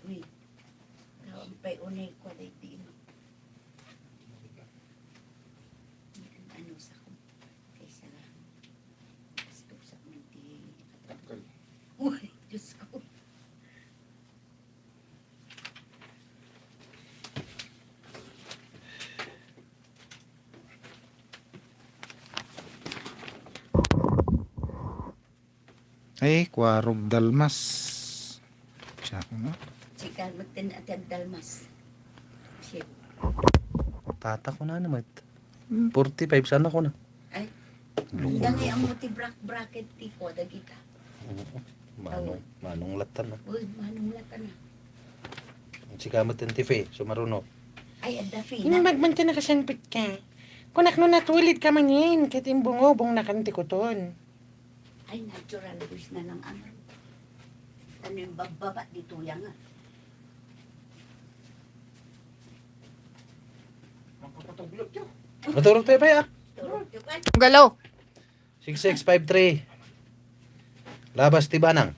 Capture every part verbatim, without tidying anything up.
Uy, kaon pay unay ko daydi, no? Ano sa ko? Kaysa gastusan man ti Takal. Uy, Diyos ko. Ay, kuarog dalmas. Siya ko, no? Sika, magtin-, ati agdalmas. Siya. Tata ko na naman. Hmm. Forty-five sana ko na. Ay. Loko, loko. Dangay amo ti brak-, bracket ti ko, dagita. Oo. Manong, aw. Manong latan na. Uy, manong latan na. Sika met ti fe, sumaruno. Ay, adda fe na. Magmanta na kasangpet ka. Kunak no natulid ka manen, ket imbungobong na kan ti kuton. Ay, natural voice na lang, ano. Ano yung babbaba dito, yang, ah? Makapatagulot yun. Maturog tayo pa, ya. Turog yun, ay. Galo. Six six five three. Labas ti banang.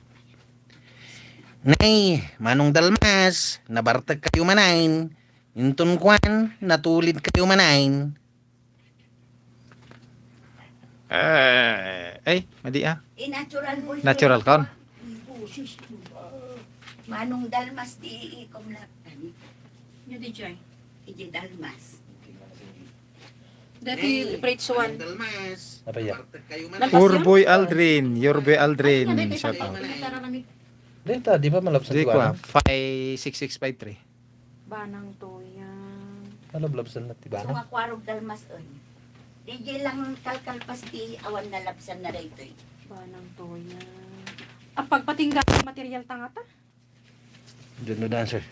Nay, Manong Dalmas, nabartek kayo manain. Inton kuan, natulid kayo manain. Eh, ay, madi, ah. Eh, natural voice. Natural ko. Boses ko. Manong Dalmas di ikom na. Ano di, Joy? Ije Dalmas. Dati, eh, Fritz one. Manong Dalmas. Apa ya? Lapas yan? Urboy Aldrin, Urboy Aldrin, shout out. Data, di ba malabsan? Di ko, ah, five six six five three. Banang Toyang. Malablabsan na ti banang. So, nga kuarog dalmas, oy. Di di lang kalkalpas ti awan nalabsan na daytoy. Banang Toyang. Apagpatingga ti material ta ngata? Diyan no dancer.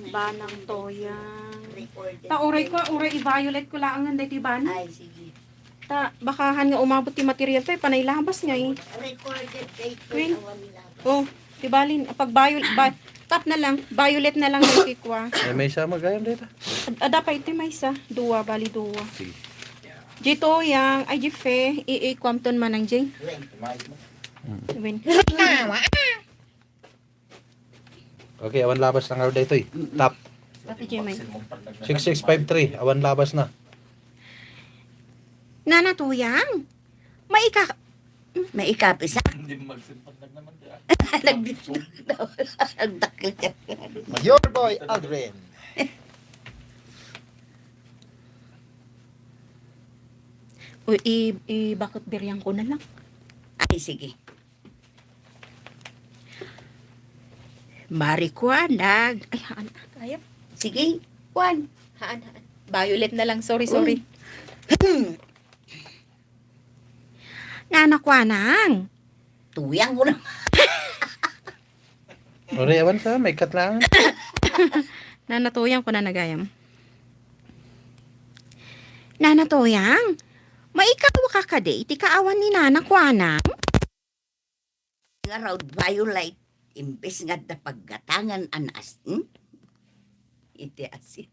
Banang Toyang. Recorded. Ta, uray ko, uray i-violet ko laangan daytoy banang. Ay, sige. Ta, bakahan nga umabot ti material tayo, panay labas nga eh. Recorded kay Queen. Awan nila. Oh, di balin, pag violet, ba, tap na lang, violet na lang yung kikwa. Ay, maysa magayam dita. Ad-, ada pa iti maysa, dua, bali dua. Sige. Jito yang, ay, Jife, i-, i-, kwamton manang Jing. Win. Win. Okay, awan labas na nga daytoy. Mm-mm. Tap. Pati Jimmy. Six six five three, awan labas na. Nana Tuyang, maika-, maikapisa? Hindi mo magsimpag naman, di ba? Nag-, nagdakil ka. Your boy, Aldrin. O, i-, i-, bakit biryang ko na lang? Ay, sige. Marijuana. Ay, haan, kaya? Sige, kuan. Haan, haan. Violet na lang. Sorry, sorry. Mm. Nana Kuanang. Tuyang ko na. Uri, awan sa, may cut lang. Nana Tuyang ko na nagayam. Nana Tuyang, maikaw ka kadi iti kaawan ni Nana Kuanang? Nga raw violet, imbes nga adda paggatangan a naas-, hmm? Iti asin.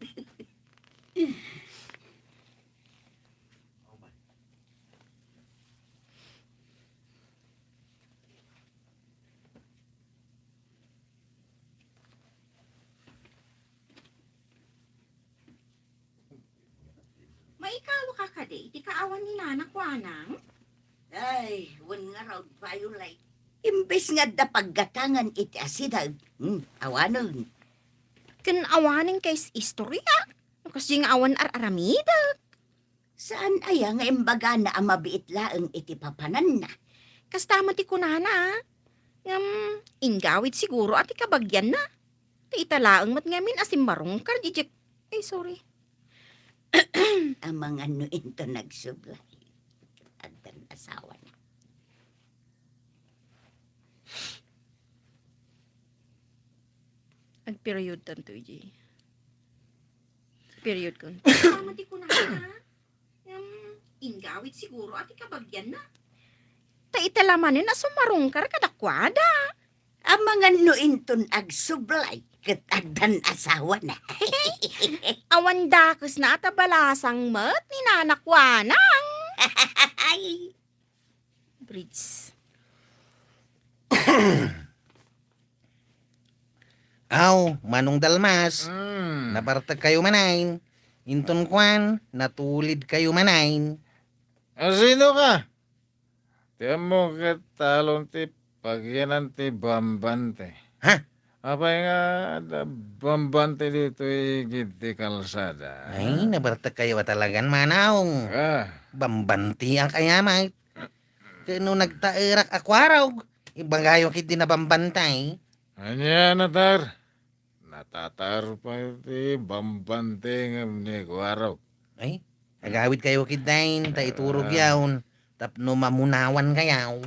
Maikaw ka kadi iti kaawan ni Nana Kuanang? Ay, wen nga raw violet. Imbes nga adda paggatangan iti asideg, hmm, awanen. Ken awanen kay is-, istorya? No kasdi nga awan ar-aramidek. Saan aya nga imbagana a mabiit laeng iti papananna? Kasta met ti kunana, a. Ngem, inggawid siguro a ti kabagianna. Ta ita laeng met ngamin a simmarungkar, diay, ay, sorry. Amangan no inton nagsublay, addan asawana. Agperiod tanto, iji. Period kon. Tama ti kunana. Ngem, inggawid siguro a ti kabagianna. Ta ita la manen a sumarungkar kadakuada. Amangan no inton agsublay ket addan asawana. Awan dakesna a ta balasang met ni Nana Kuanang. Bridge. Aw, Manong Dalmas, Mm. nabartekkayo manen. Inton kuan, natulidkayo manen. Asino ka? Ti ammok ket talon ti pagianan ti bambante. Ha? Apay nga adda bambante ditoy igid ti kalsada? Ay, nabartekkayo a talagan, Manong. Ah. Bambantiak aya met. Ket no nagtaerak a kuarog, ibagayo ketdi nabambantay. Ania, natar? Natatar pay ti bambante ngem ni kuarog. Ay, agawidkayo ketdin, ta iturogyon tapno mamunawankayo.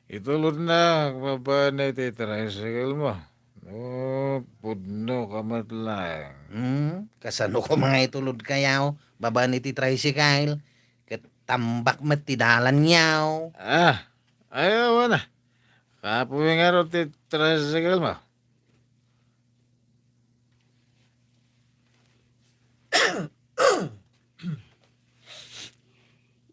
Itulodnak babaen iti tricycle mo. No, pudno ka met laeng. Hmm, kasano koma nga itulodkayo babaen iti tricycle? Ket tambak met ti dalanyo. Ah, ay, awan a. Kapuy ngarud ti tricycle mo.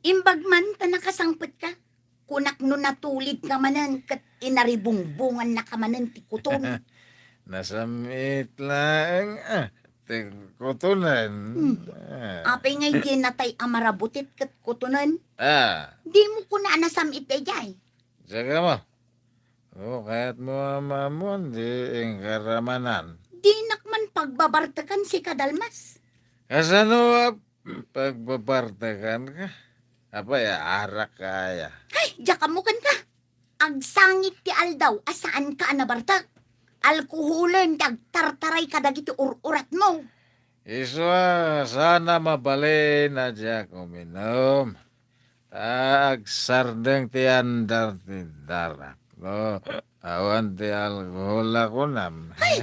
Imbag man ta nakasangpetka, kunak no natulidka manen ket inaribungbongannaka manen ti kuton. Nasam-it laeng, ah, ti kutonen. Hmm. Ah. Apay nga idi natay a marabutit ket kutonen? Ah. Dimo kuna a nasam-it daydiay? Diak ammo. O, kayatmo a maammuan, di inka ramanan. Dinak man pagbabartekan sika, Dalmas. Kasano a pagbabartekanka? Apay, arak ka aya? Ay, diak ammo kenka. Agsangit ti aldaw a saanka a nabartek. Alkoholen ti agtartaray kadagiti ur-uratmo. Isu a saan a mabalin a diak uminum. Ta agsardeng ti andar ti darak. No, awan ti alkohol a kunam. Ay,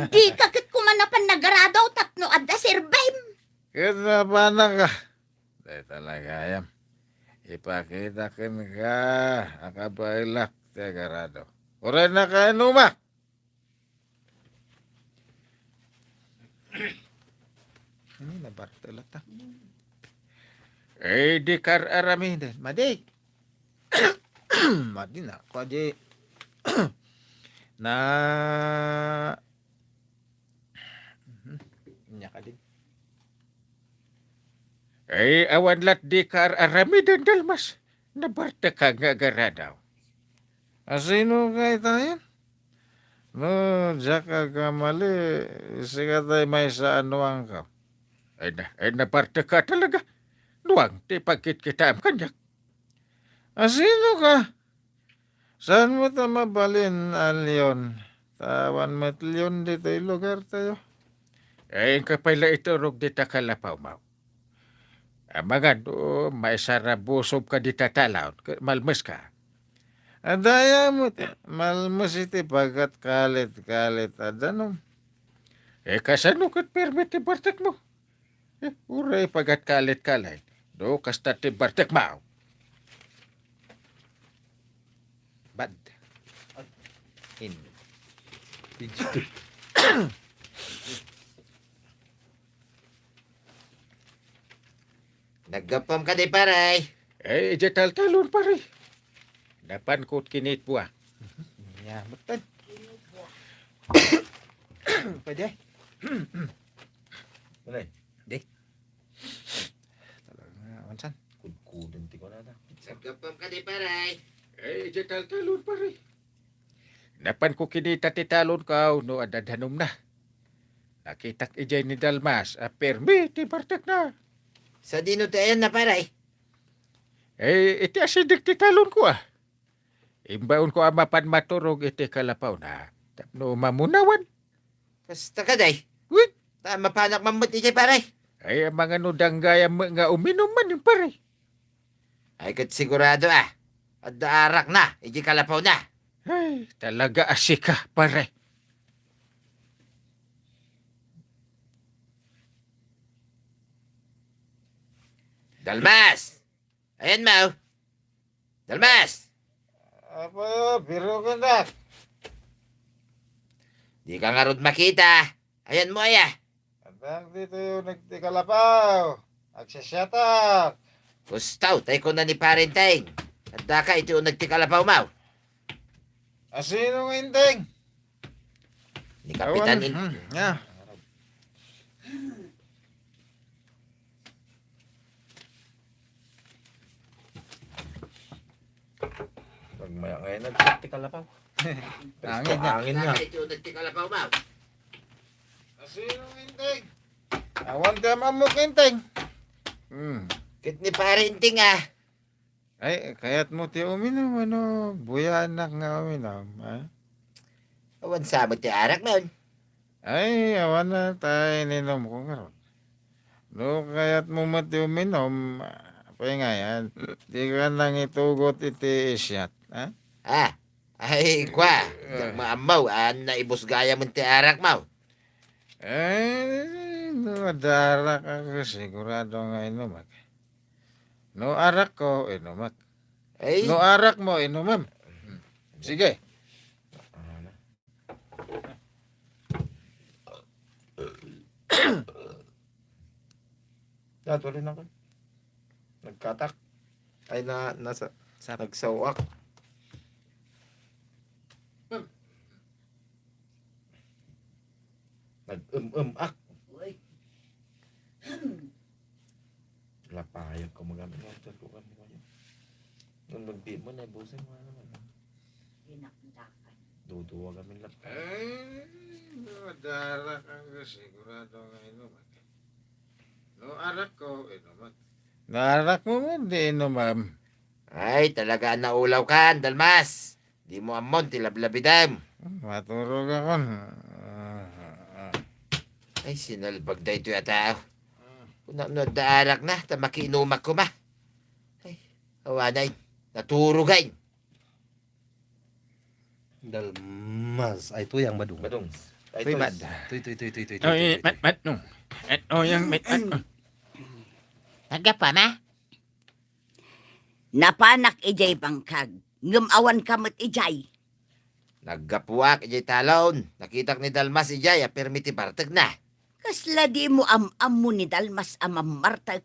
dika ket koma napan nagarado tapno adda serbem. Ket napanaka. Dayta la gayam. Ipakita kenka a kabaelak ti agarado. Uray nakainumak. Ani, nabartek latta. Eh, di kar-aramiden. Madi. Madi na. Kadi. Na. Mhm. Nya kadi. Eh, awan lat di kar-aramiden, Dalmas. Nabartek ka nga agarado. Asino kaytayen? No, diak agkamali, sika tay maysa a nuangko. Ay na, ay nabartek ka talaga. Nuang ti pagkitkitaem kaniak. Asino ka? Saan mo ta mabalin a leon? Ta awan met leon ditoy lugartayo. Ay, inka pay la iturog dita kalapawmaw. Amangan no maisarabusobka dita talaon, ket malmeska. Adda aya met, malmes iti pagatkalit-kalit a danum. Eh, kasano ket permi ti bartekmo? Eh, uray pagatkalit-kalit. No, kasta ti bartekmaw. Bad. In. Naggapuam kadi, pare? Eh, idiay taltalon, pare. Napanko kinitbua. Nya, metten. Pwede? Pare. Di. Talaga, wansan. Kudkuden ti kunana. Naggapuam kadi, pare? Eh, idiay taltalon, pare. Napanko kinita ti talonko no adda danumna. Nakitak idiay ni Dalmas a permi ti bartekna. Sadino ti ayanna, pare? Eh, iti asideg ti talonko, a. Imbaonko a mapan maturog iti kalapawna tapno mamunawan. Kasta kadi? Wen. Ta mapanak man met idiay, pare. Ay, amangan no danggayam met nga uminum manen, pare. Ay, ket sigurado a adda arakna idiay kalapawna. Ay, talaga a sika, pare. Dalmas! Ayanmo. Dalmas! Apo, biro kendak. Dika ngarud makita. Ayanmo aya? Adda ditoy uneg ti kalapaw. Agsisiatak. Kustaw, tay kuna ni Pare Enteng. Addaka iti uneg ti kalapawmaw. Asino nga Enteng? Ni Kapitan Awan, in- hmm, ah. Pag maya ngayon, nagkat ti kalapaw. Angin na. Angin na. Ito, nagtikalapaw, ma'am. Asino, Inteng? Awan ti am-ammok, Inteng. Hmm. Ket ni Pare Inteng, ah. Ay, kayatmo ti uminom, ano? Buyaanak nga uminom, ha? Awan sa met ti arak, ma'am. Ay, awan na, tay, ininom ko ngarud. No kayatmo met ti uminom, apay ngayan, dika nangitugot iti isyat, ha? Ah, ay, kwa, diak maammo, ah, naibus gayam ti arak, ma'am. Eh, no adda arak, sigurado nga inumak. No arakko, inumak. Ay. No arakmo, inumam. Sige. Dad, wala na ko. Nagkatak. Ay, na, nasa, Sap. Nagsawak. Nag-um-um-ak. Uy. Lapayag ko magamit ng cellphone ko ngayon. Nung nagdi mo, naibusan mo naman. Dinakdakan. Duduwa kami lapayag. Ay, madara ka nga sigurado nga inuman. No arak ko, inuman. No arak mo man, di inumam. Ay, talaga naulaw kan, Dalmas. Di mo ammon ti lablabidem. Maturog akon. Ay, sinalbag daytoy a tao. Kuna no adda arak na, ta makiinumak koma. Ay, awanay. Naturogay. Dalmas. Ay, tuyang badong. Badong. Ay, Tuy, tuy. Bad. Tuy, tuy, tuy, tuy, tuy, Oy, tuy, tuy. Mat, mat, no. At, oh, yang mat, mat, no. Nagapa, ma? Napanak idiay bangkag, ngem awan ka met idiay. Naggapuak idiay talon. Nakitak ni Dalmas idiay a pirmi ti bartekna. Kasla di mo am-ammo ni Dalmas a mammartek?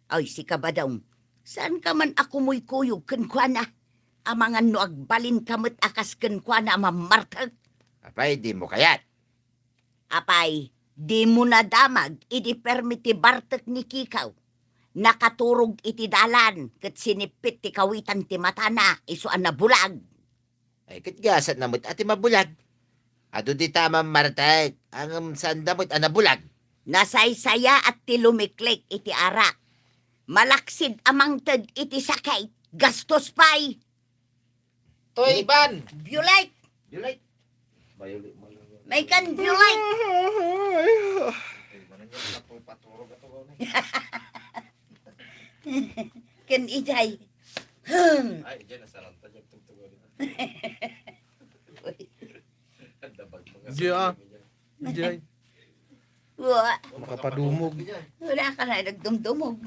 Ay, sika, Badong, saan ka man a kumuykuyog kenkuana? Amangan no agbalin ka met a kas kenkuana a mammartek? Apay, di mo kayat? Apay, di mo nadamag idi permi ti bartek ni Kikaw. Nakaturog iti dalan ket sinippit ti kawitan ti matana isu a nabulag. Ay, ket gasatna met a ti mabulag. Adu dita a mammartek, ngem saanda met a nabulag. Nasaysayaat ti lumiklik iti arak. Malaksid a mangted iti sakit. Gastos pay. Toy Ban. Violet. Violet. Violet, Violet. May kan Violet. Ay, manang yan, paturog ato, Ken ijay. Hmm. Ay, ijay, nasarang ta, ijay, tugtog, ano. Uy. Ang dabag, mga Diya. Sabi niya. Diya. Wa. Makapadumog. Wala ka na nagdumdumog.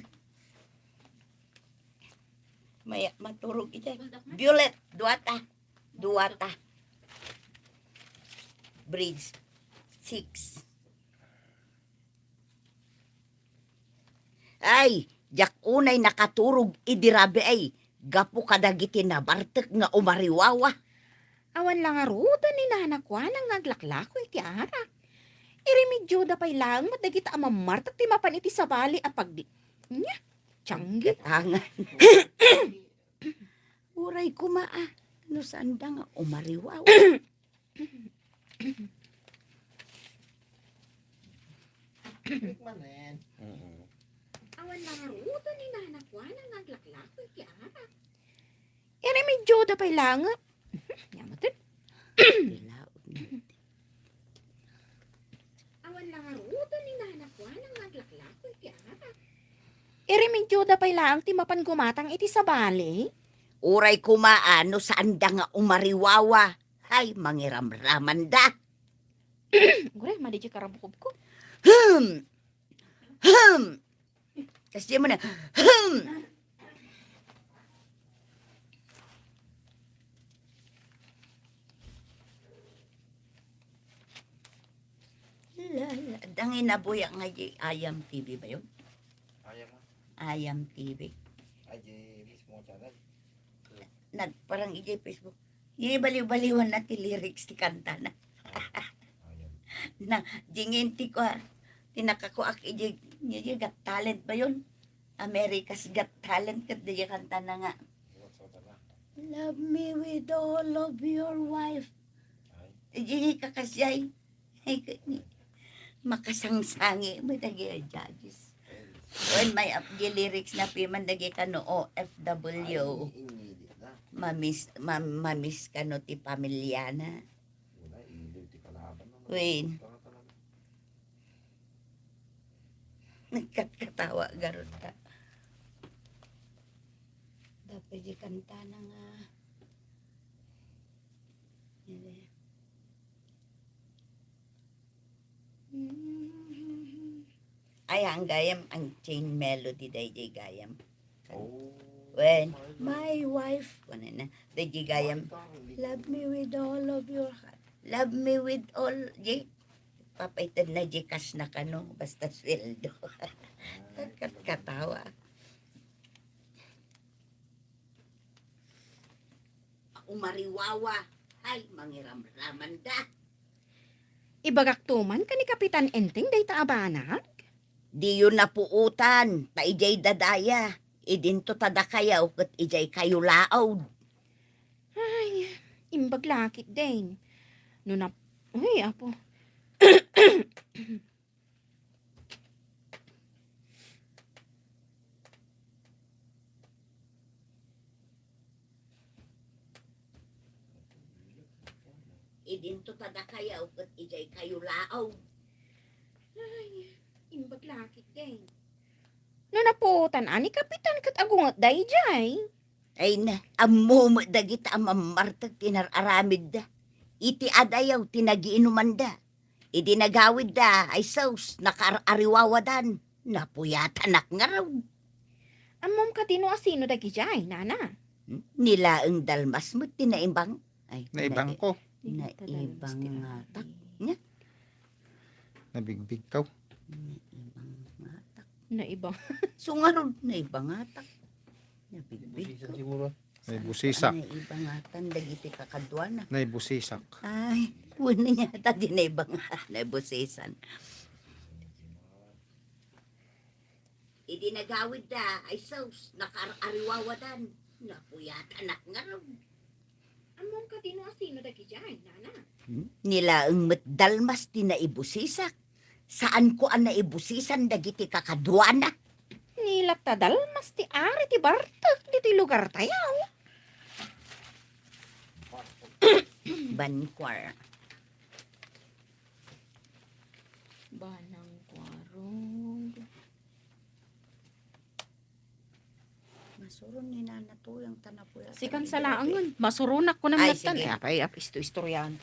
May maturog ijay. Violet, duwata. Duwata. Bridge. Six. Ay, diak unay nakaturog idi rabii, gapu kadagiti nabartek nga umariwawa. Awan la ngaruden ni Nana Kuana nga aglaklako iti arak. Iremedioda pay laeng met dagita a mammartek ti mapan iti sabali a pagdi-, nya, tianggi. Gatangan. Uray koma a, no saanda nga umariwawa. Manen. Mm. Awan la ngaruden ni Nana Kuana nga aglaklako iti arak. Iremedioda pay laeng. Nya met. Awan la ngaruden ni Nana Kuana nga aglaklako iti arak. Iremedioda pay laeng ti mapan gumatang iti sabali. Uray koma a, no saanda nga umariwawa. Ay, mangiramramanda. Uray, madi diay karabukobko. Hmm. Hmm. Kasdiay mo na. Hmm. La, la. Dangay nabuya nga di Ayam T V ba yun? Ayam, ah. Ayam T V. Ay, di mismo channel. Nagparang ijay Facebook. Ibaliw-baliwan na ti lyrics ti kanta na. Ah, Ayam. Na, jingin ti kua, ti nakakuak iji, iji Got Talent ba yun? America's Got Talent, ket di kanta na nga, "Love me with all of your wife." Iji kakasjay. Ay, kani, makasangsangi mo dagi a judges. Wen, may ap-, di lyrics na piman dagi kano O F W. Mamis, mam-, mamis kano ti pamiliana. Wen. Nagkatkatawa garud ta. Dapat di kanta na nga. Yan eh. Ay, ang gayam, ang chain melody dayjay gayam. Oh. Wen, my wife, kuno na, dayjay gayam, "Love me with all of your heart. Love me with all," di, papaited na Gcash na kano, basta sweldo. Kat-, katawa. Umariwawa, ay, mangiramraman da. Ibagak to man ken ni Kapitan Enteng dayta a banag? Diyo napuotan, ta idiay dadaya, idinto ta dakayaw ket idiay kayo laod. Ay, imbag la ketdin. No nap-, ay, apo. Idinto ta dakayaw ket idiay kayo laod. Ay, imbag la ketdin. No napuotan a ni Kapitan ket agunget daydiay. Ay na, ammo met dagita a mammartek ti nar-aramidda. Iti adayaw ti nagiinumanda. Idi nagawidda, ay sus, nakaar-ariwawadan. Napuyatanak ngarud. Ammom kadi no asino dagidiay, nana? Hmm? Ni laeng dalmas met ti naibang. Ay, naibang nai-, ko. Naibangatak. Nya? Nabigbigko. Naibangatak. Naibang. So ngarud, naibangatak. Nabigbigko. Siguro. Naibusisak. Naibangatan dagiti kakaduana. Naibusisak. Ay, wen, nia ta di naibanga-, naibusisan. Idi nagawidda, ay sus, nakaar-ariwawadan. Napuyatanak ngarud. Ammom kadi no asino dagidiay, nana? Hmm? Ni laeng met dalmas ti naibusisak. Saanko a naibusisan dagiti kakaduana. Ni latta dalmas ti ari ti bartek ditoy lugartayo. Banquar. Banang kuarog. Masuron ni Nana Tuyang ta napuya. Sikan sa laangen. Masuronak ko na. Ay, sige. Ay, apay, ap-, isto-istoryahan.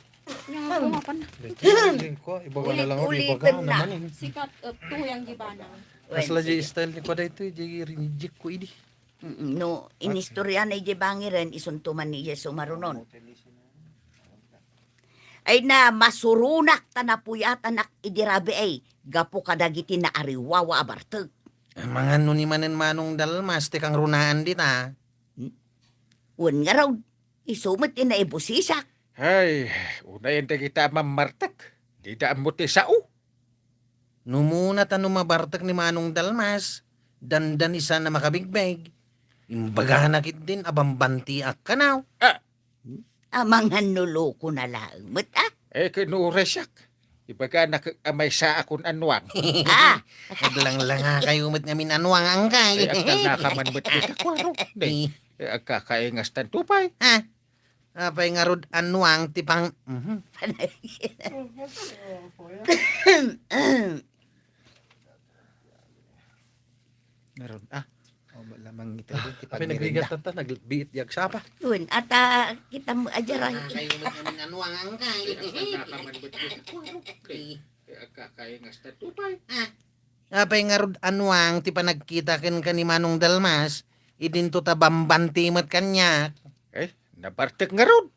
Nya nga, kumapan na. Dito, dito ko, ibaga na lang ako, ulit-ulitan ibaga na. Naman eh. Sikat, uh, Tuyang di Banang. Kasla di style ni Kuya daytoy, di rinijek ko idi. Mm, no, inistorya na iti bangiren, isunto man ni Jesu marunon. Ay na, masuronak ta napuyatanak idi rabii, gapu kadagiti naariwawa a bartek. Amangan no ni manen Manong Dalmas ti kangrunaan dita. Hmm? Wen ngarud, isu met ti naibusisak. Ay, unayen dagita a mammartek. Dida ammo ti sao. Numuna ta no mabartek ni Manong Dalmas, dandani sana makabigbeg. Imbagana ketdin a bambantiak kanaw. Ah! Amangan no loko na laeng met, ah. Eh, kinuresiak. Ibagana ket a maysa a kun-anuang. Ah! Naglanglanga kayo met ngamin anuang angkay. Eh, agtalna ka man met di kakuaro. Di. Eh, agkakaingas tanto pay. Ah. Apay ngarud anuang ti pang-, mhm. Ngarud, ah. O, ba lamang ito, ah, ti apay pagmirinda. Nagbigat ta, nagbiit di agsapa. Yun, ata kita mo, ajaran. Ah, kayo mo kami nanuangan ka, eh. Eh, agkakaingas tanto pay. Ah. Apay ngarud anuang ti panagkita ken ka ni Manong Dalmas, idinto ta bambanti met kaniak. Eh, nabartek ngarud.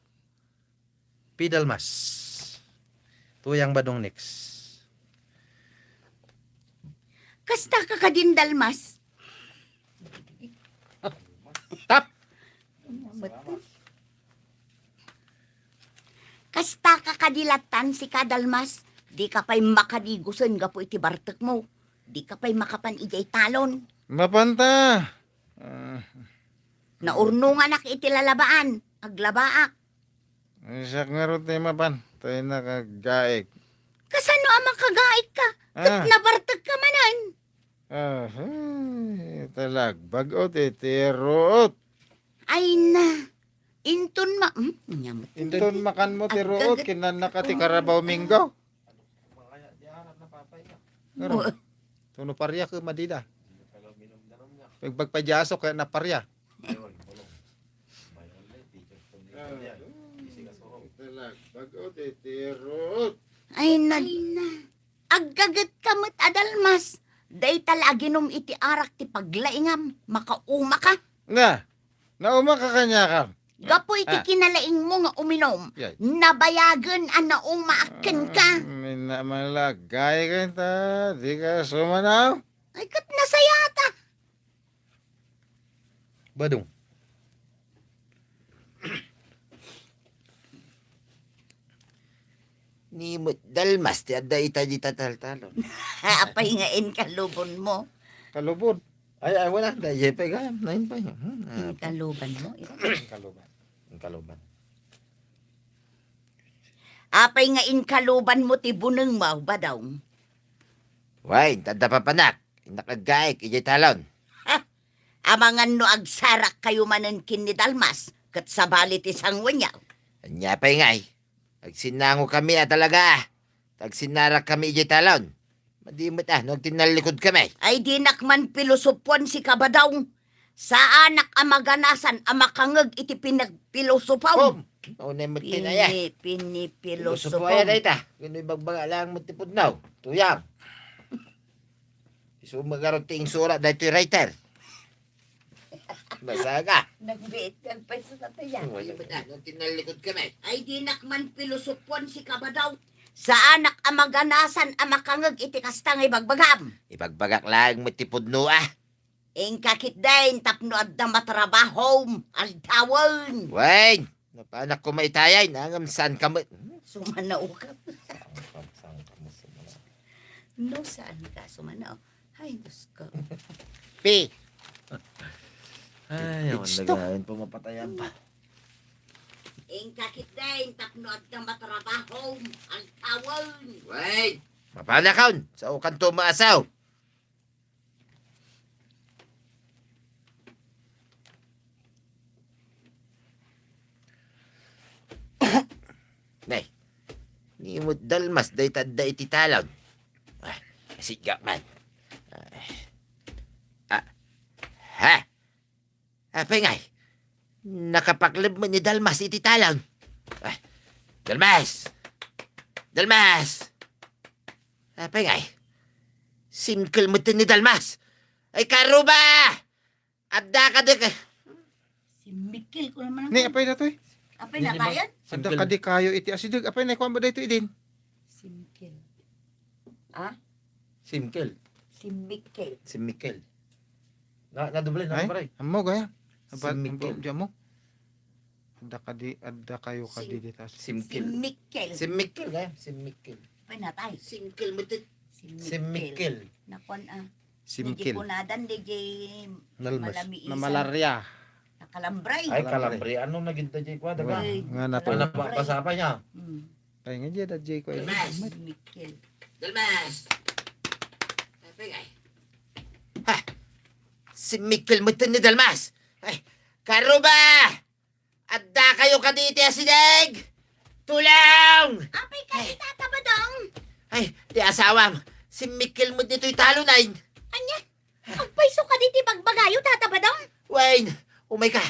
Pi Dalmas. Tuyang Badong next. Kasta ka kadin Dalmas? Tap! Kasta ka kadi lattan sika Dalmas? Dika pay makadigusen gapu iti bartekmo. Dika pay makapan idiay talon. Mapanta. Ah. Naurnonganak iti lalabaan. Aglabaak. Ay, siak ngarud ti mapan. Tay nakagaik. Kasano a makagaik ka? Ket Ah. nabartek ka manen. Ah, ay, talagbag-o ti, ti ruot. Ay na. Inton ma-, hmm? Nya met. Inton makanmo ti ruot, aggaget kinanaka ti ko. Carabao Mingo. Ngarud, oh. Tuno paria ket madida. Pagbagpadiaso kaya naparia. Ay, na, aggaget ka met a dalmas. Dayta la aginum iti arak ti paglaingam. Makauma ka. Nga, nauma ka kaniakam. Gapu iti Ah. kinalaingmo nga uminum, Yay. nabayagen a nauma akken ka. Ah, minamalaggay ka ta, di ka sumanaw. Ay, ket nasayata. Badong. Ni met dalmas ti adda ita di tataltalon. Apay nga inkalubon mo? Kalubon. Ay, ay, wala. Dayjay pay gayam. Nain pay. Hmm, ah, Inkaluban mo? Inkaluban. Inkaluban. Apay nga inkaluban mo ti buneng mo, Badong? Wen, tadda papanak. Innak aggaik, idiay talon. Ha? Amangan no agsarak kayo manen ken ni Dalmas, ket sabali ti sanguenyo. Ania pay ngay? Agsinnango kami a talaga. Agsinnarak kami idiay talon. Madi met a, no agtinnallikod kami. Ay, dinak man pilosopuan si Kabadong. Saanak a maganasan a makangeg iti pinagpilosopom. Pom! Maunay met ti naya. Pini-, pinipilosopom. Pilosopo aya dayta. Kuno ibagbaga lang met ti pudno. Tuyang. Isu met ngarud ti insurat daytoy writer. Basaga. Nagbiit kang pwesto sa tuya. Ay, mata, no tinallikod kami. Ay, dinak man pilosopuan si Kabadaw. Saanak a maganasan a makangeg iti kasta nga ibagbagam. Ibagbagak laeng met ti pudno, ah. Inka ketdin tapno adda matrabahom aldawen. Wen, napanak koma itay, ngem saan ka met. Sumanaw ka. Saan, saan ka met sumanaw? No, saan ka sumanaw? Ay, Diyos ko. Pi. Ay, awan Diyos to. Dagayan pa mapatayan pa. Inka ketdin tapno adda matrabahom aldawen. Wen, mapanakon, sao kanto maasaw. Nay, ni met Dalmas dayta adda iti talon. Ah, asigak man. Ah, ah, ha? Apay ngay? Nakapakleb met ni Dalmas iti talon. Ah, Dalmas! Dalmas! Apay ngay? Simkel met ni Dalmas. Ay, karuba! Adda ka dek. Simkel ko naman. Ni, apay na to eh. Apay na tayo? Adda ka di kayo iti asideg. Apay na, kuwan ba dayto idin? Simkel. Ah? Simkel. Simkel. Simkel. Na, na doble, na Ay, doble. Ammo gaya. Aba, Simkel. Ammo, ammo. Adda kadi, adda kayo kadi Sim-, di tas. Simkel. Simkel. Simkel, eh. Simkel. Pinatay. Simkel, mutit. Simkel. Simkel. Nakuan, ah. Simkel. Di kunadan, di, di Nalmas. Malamiisan. Namalarya. Nakalambre. Ay, kalambre. Kalambre. Ano naging ta, Jay? Kuha, daga? Ay, nga nato. Kalambre. Ano, pasapa niya? Mm. Ay, nga, Jay, da, Jay, ko, eh. Simkel. Dalmas! Apay, ay. Ha! Simkel met ni Dalmas! Ay, karuba! Adda kayo kadi iti asideg! Tulong! Apay ka, Ay. Tata Badong? Ay, ti asawam. Simkel met ditoy talon, ay. Anya? Agpayso ka diti bagbagayo, Tata Badong? Wen, umay ka.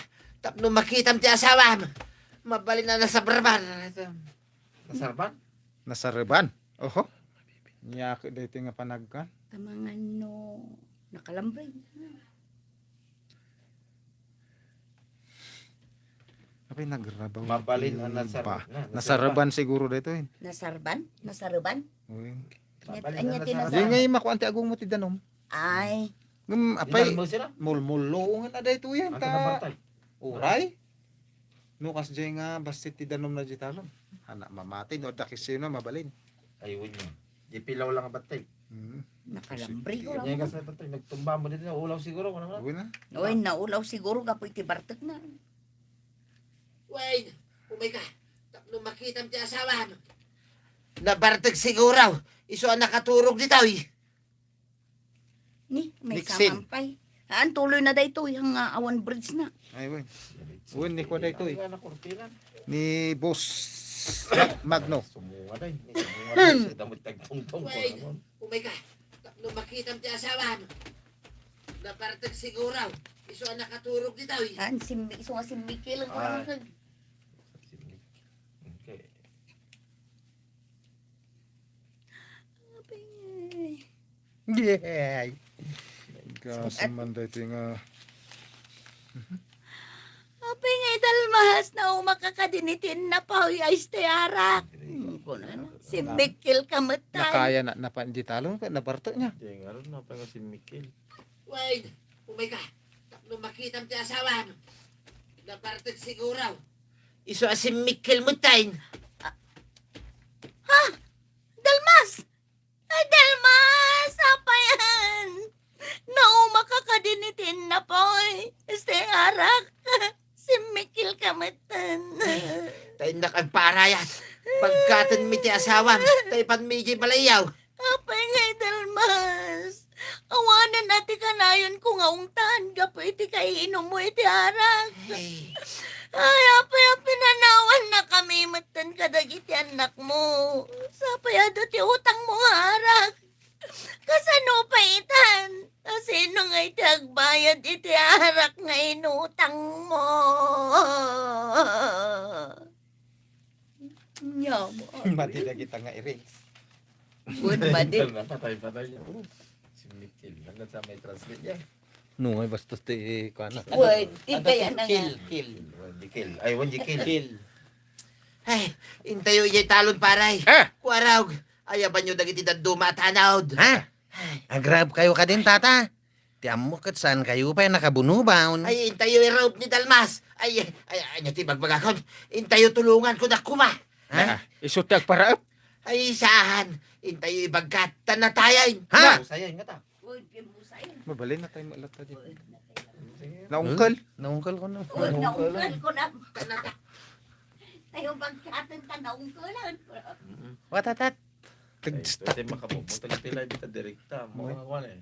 Tapno makitam ti asawam. Mabalin a nasabraban. Nasarban? Nasareban? Oho. Nia ket daytoy nga panagkan. Tamangan no nakalambre. Apay nagrabaw. Mabalin a nasar-, Ba? Na, nasarban. Nasareban siguro daytoy. Nasarban? Nasareban? Uy. Mabalin a nasarban. Anya ti nasarban? Di nga imakuan ti agong mo ti danom. Ay. Ngem, apay, mulmullo nga na daytoy yan, ta. Uray? No, kasdiay nga bassit ti danom na di talon. Ana, mamati, no, adda kis sino, mabalin. Ay, wenno. Di pilaw lang a battay. Hmm. Nakalambre ko lang. Nya, kas na battay, nagtumba mo dito, naulaw siguro, ano nga? Uy na. Uy, naulaw siguro, gapu iti bartek na. Uy, umay ka. Tapno makitam ti asawam. Nabartek siguro. Isu a nakaturog ditoy. Ni, may Nixin. Kamampay. Haan, tuloy na daytoy, hang, ah, awan bridge na. Ay, wen. Wen, ni kuan daytoy. Ni Boss Magno. Sumuwa day. Sumuwa day. Sa damot tagtungtong ko Wen, naman. Umay ka. Tapno makitam ti asawam. Napartek siguro. Isu a nakaturog ditoy. Haan, si, isu nga si Miguel ang Ah. Kulang. Okay. Apay. Yay! Kasaman daytoy nga Apay nga idalmas, nauma ka kadin iti innapaw, ya este arak. Hmm, kunana. Si Mikil ka met tay. Nakaya na, napan di talon ka, nabarto niya. Di nga ron, napay nga si Mikil. Wait, umay ka. Tapno makitam ti asawam. Nabartek siguro. Isu a si Mikil met tay. Ha? Dalmas! Ay, Dalmas! Apayan! Nauma ka kadin iti innapoy. Este arak. Simmikil ka metten. Tay innak agpaarayat. Bagkaten mi ti asawam. Tay pan mi idiay balayyaw. Apay nga Dalmas? Awanen a ti kanayon ko nga ungtan gapu iti kaiinum mo iti arak. Ay. Ay, apay a pinanawan na kami metten kadagiti annak mo. Sapay adu ti utang mo nga arak. Kasano pay itan? A sino nga iti agbayad iti arak nga inutang mo? Nya mo. Mati dagita nga iring. Good, madi. Patay, patay niya. Oh, si Mikil. Hanggang sa may translate niya. No, ay bastos ti, eh, kuan na. Wait, Ano, ikaw ano, yan na kill, nga. Kill. Di kill. Ay, wan di kill. Kill. Ay, intayo ijay talon, paray. Ah! Kuarog. Ayabanyo dagiti dadduma a tanod. Ha? Ay. Agrab kayo kadin, tata? Ti ammo ket saan kayo pay nakabunubaon. Ay, intayo iraup ni Dalmas. Ay, ay, ay, anya ti bagbagakon? Intayo tulungan ko na kuma. Ha? Ah, isu ti agparaep? Ay, saan? Intayo ibagkat. Tan natayan. Ha? Usayan nga ta. Uy, pimusay. Mabalin na tayo mailata dito. Uy, Naungkal. Naungkal ko na. Uy, naungkal ko na. Tayo bagkaten ta naungkalan. Mm-mm. Watatat. Ay, Tagsta- pwede makabubutang ti live ta direkta. Mga Uy. kuwan eh.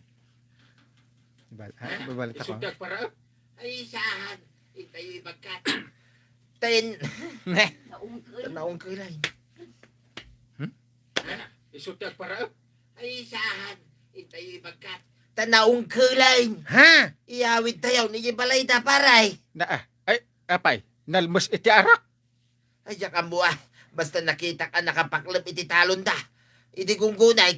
Bal-, ah, babalik ako. Isugdag para? Ay, saan? Intayo ibagkat. Ten. Neh. Naungkal. Naungkal ay. Hmm? Isugdag para? Ay, saan? Intayo ibagkat. Ta naungkal ay. Ha? Iyawid tayo, ni balay ta, paray. Na, ah, ay, apay, nalmes iti arak. Ay, diak ammo, ah. Basta nakitak a nakapaklep iti talon da. Idi gunggunay,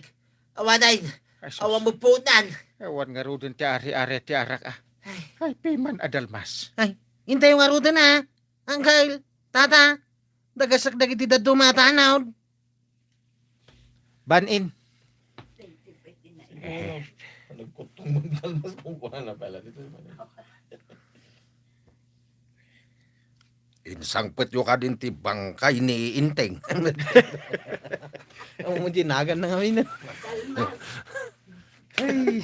awanay, Ay, sus. awan mo punan. Awan ngaruden ti ari-ari ti arak, ah. Ay. Ay, piman a Dalmas. Ay, intayo ngaruden, ah. Angkel, tata, dagasak dagiti dadduma a tanod. Ban-in. Siguro, nagkuttong magdalmas kung kuna na pala dito. Insangpetyo kadin ti bangkay ni Inteng. Amo mo, dinagan na ngamin. Ay.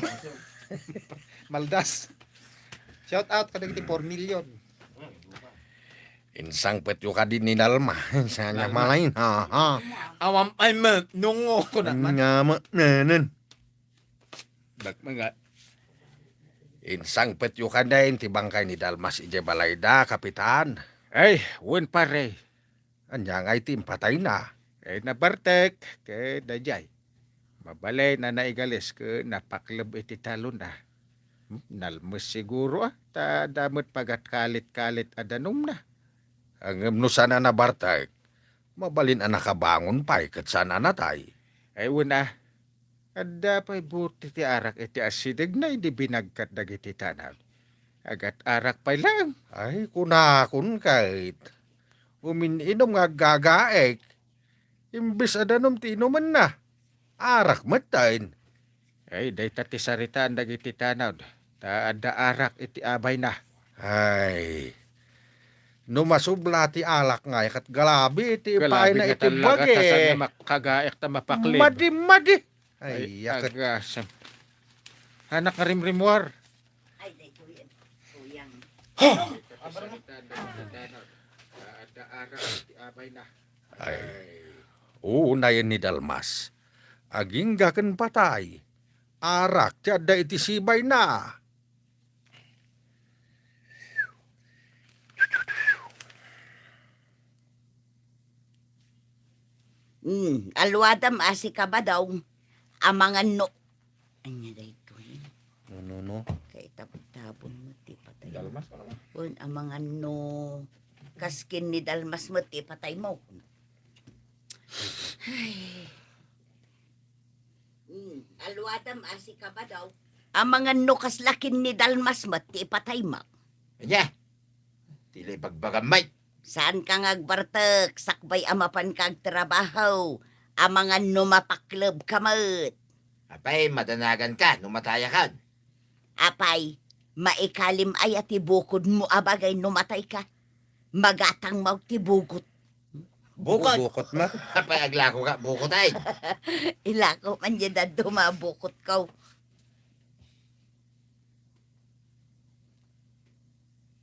Maldas. Shout out kadagiti four million. Insangpetyo kadi ni Dalma. Sa niya Dalma. Malain, ha, ha. Awan pay met, nungo ko na man. Nga ma-, nenen. Bak-, mga Insangpetyo kadi ti bangkay ni Dalmas idiay balayda, Kapitan. Ay, wen, pare. Ania ngay ti impatayna? Eh, nabartek, ket daydiay. Mabalin a naigalis ket napakleb iti talonna. Hmm, nalmes siguro, ah, ta adda met pagatkalit-kalit a danumna. Ngem no saan a nabartek, mabalin a nakabangon pay ket saan a natay. Ay, wen, ah. Adda pay buti ti arak iti asidegna idi binagkat dagiti tanod. Agat-arak pay laeng. Ay, kunakon ket. Umin-inum nga aggagaek. Imbes a danum ti inumenna, arak metten. Ay, dayta ti saritaan dagiti tanod, ta adda arak iti abayna. Ay, No masubla ti alak ngay, ket galabi ti Galabi ipaayna nga iti talaga, bagi. Ta saan nga makagaek ta mapaklib. Madi, madi. Ay, Ay, yaket. Agasam. Anak nga rimrimmuar. Ay, daytoy, tuyang. Adda arak ti abayna. Ay. Ay. Unayen ni Dalmas. Agingga ken patay. Arak ti adda iti sibayna. Hmm, alwadam a sikabadaw, amangan no. Ania daytoy? No, no, no. Kay tabon-tabon met ti patay. Dalmas, ano? Wen, amangan no. Kaskin ni Dalmas met ti patay mo. Ay. Hmm, alwadam a sikabadaw. Amangan no kasla kin ni Dalmas met ti ipataymak. Ania? Ti la ibagbagam met. Saanka nga agbartek, sakbay a mapanka agtrabaho. Amangan no mapaklebka met. Apay, madanaganka no matayakan? Apay, maikalim aya ti bukodmo a bagay no matayka? Magatangmo ti bukod. Bukod? Bukod, ma? Apay, aglako ka, bukod ay. Ilako man diay dadduma a bukod ko.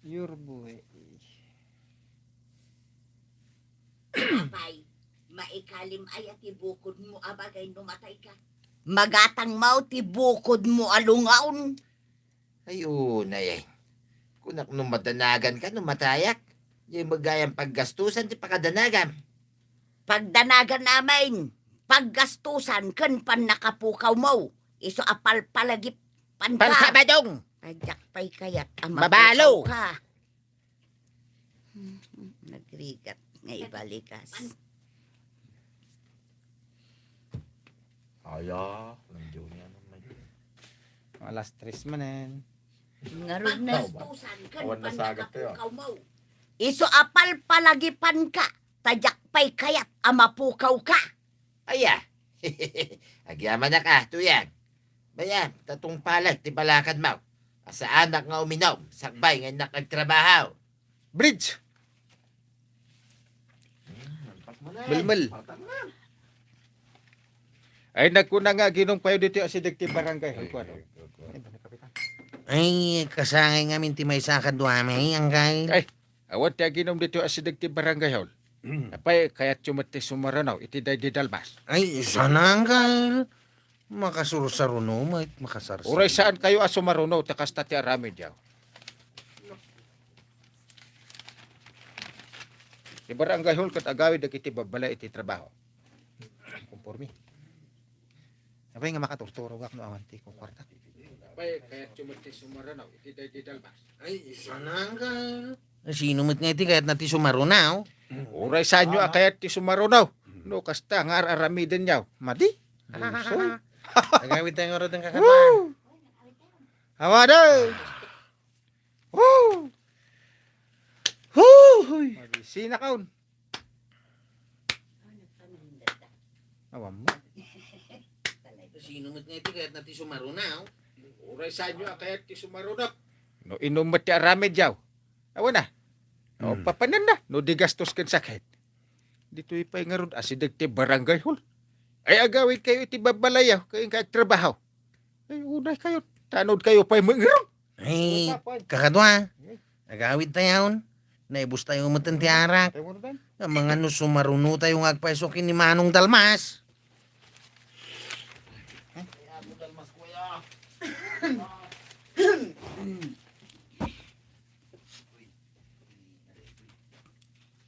Your boy. Apay, maikalim aya ti bukodmo a bagay no matayka? Magatangmo ti bukodmo a lungaon. Ay, unay, ay. Kunak no madanaganka no matayak, diay met gayam paggastusan ti pakadanagam. Pagdanagan amin, paggastusan ken pannakapukawmo, isu a palpalagip panka. Pankabadong! Ay, diak pay kayat a Mabalo! Mapukawka. Hmm, nagrigat nga ibalikas. Aya, nandiyo niya naman. Alas tres manen. Ngarud na. Paggastusan ken Awan nasagat kayo. Pannakapukawmo. Isu a palpalagipanka, ta diak pay kayat a mapukawka. Aya. Agyamanak a, tuyang. Bayam, ta tungpalek ti balakadmo. Saanak nga uminom, sakbay nga innak agtrabaho. Bridge. Melmel. Ay, nagkuna nga aginom kayo ditoy asideg ti barangay. Ay, kuwan. Ay, kuwan. Ay, kasangay ngamin ti maysa a kaduami, angkay. Ay, awan ti aginom ditoy asideg ti barangay hall. Mm. Apay, kayatyo met ti sumaruno iti daydi Dalmas. Ay, sana, angkay. Makasursaruno met, makasarsar. Uray saan kayo a sumaruno, ta kasta ti aramidyo. Ti barangay hall ket agawid dagiti babbalay iti trabaho. Konforme. Apay nga makaturturogak no awan ti kukuarta. Apay, kayatyo met ti sumaruno iti daydi Dalmas. Ay, sana, angkay. Sino met nga iti kayatna ti sumaruno? Uray saanyo a kayat ti sumaruno. No kasta nga ar-aramidenyo. Madi? Agawid tayo nga rod ang kakatuan. Woo! Awada! Woo! Woo! Huy! Madi, sina kaon? Awan mo. Sino met nga iti kayatna ti sumaruno? Uray saanyo a kayat ti sumaruno. No inom met ti aramidyo. Awan na. No, hmm, papanan na. No di gastos ken sakit. Ditoy pay ngarud, asideg ti barangay hall. Ay, agawid kayo iti babbalay, ah, kayo nga agtrabaho. Ay, unay kayo. Tanod kayo pay mangarud. Ay, kakadua. Agawid tayon. Naibus tayo met ti arak. Amangan no sumaruno tayo nga agpayso ken ni Manong Dalmas.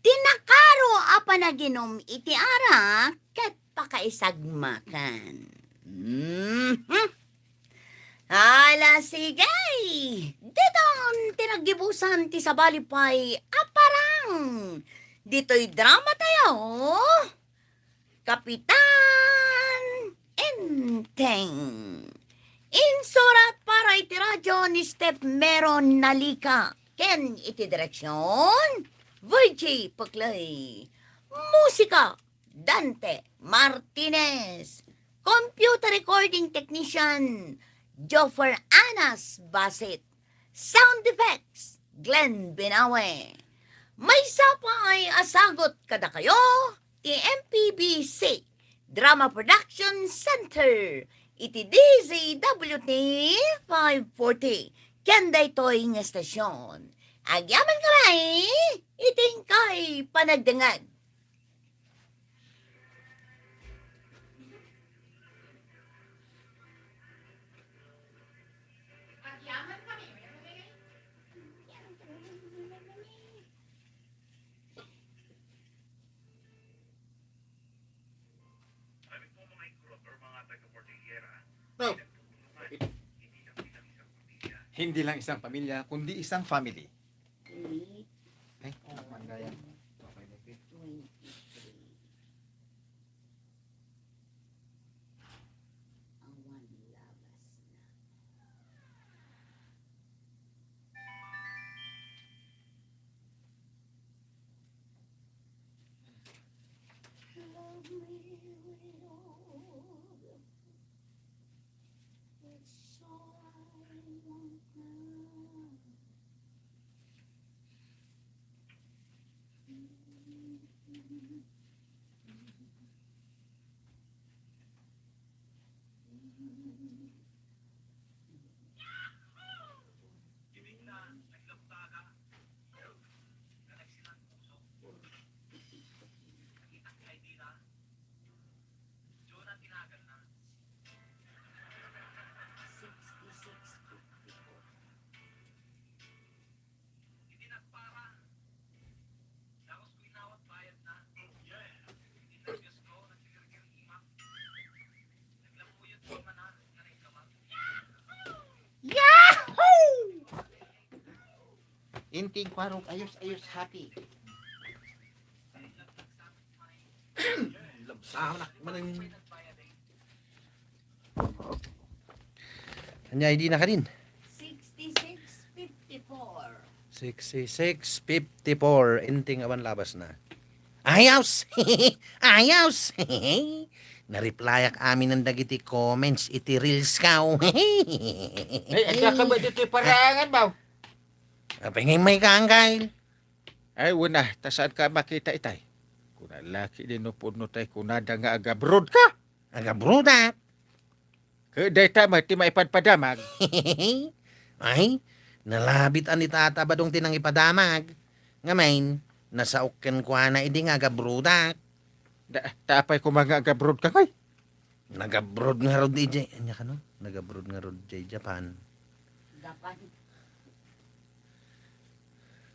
Ti nakaro a panaginum iti arak ket pakaisagmakan. Mhm. Ala, sige! Ditan ti naggibusan ti sabali pay a parang ditoy drama tayo. Kapitan Enteng. Insurat para iti radyo ni Steph Meron Nalika ken iti direksyon, Virgie Peclay. Musika, Dante Martinez. Computer recording technician, Joffer Anas Basit. Sound effects, Glenn Binawe. Maysa pay a sagut kadakayo ti M P B C Drama Production Center iti D Z W T five forty ken daytoy nga estasyon. Agyamankami iti inkay panagdengngeg. No. Hindi lang isang pamilya, kundi isang family. Eight, Ay, um, mangga yan. Okay, okay. Twenty-three. Awan labas na. Love me, Lord. It's all I want now. Yahoo! Inting kwarog, ayos, ayos, happy. Labsanak man ang Ania, idi na kadin? Sixty-six fifty-four. Sixty-six fifty-four. Inting awan labas na. Ayos! Ayos! Nareplyak amin dagiti comments iti reels ko. Ay, adda ka ba ditoy parangan, baw? Apay nga may kaangkay? Ay, wala, ta saan ka makita itay? Kuna laki di no pudno tay kunada nga agabroad ka? Agabroad, ah? Ket dayta met ti maipadpadamag. Ay, nalabit a ni Tata Badong ti nangipadamag. Ngamin, nasaok kenkuana idi nga agabroadak. Da, ta apay koma nga agabroad ka, kay? Nagabroad ngarud idiay, ania kano? Nagabroad ngarud idiay Japan. Japan.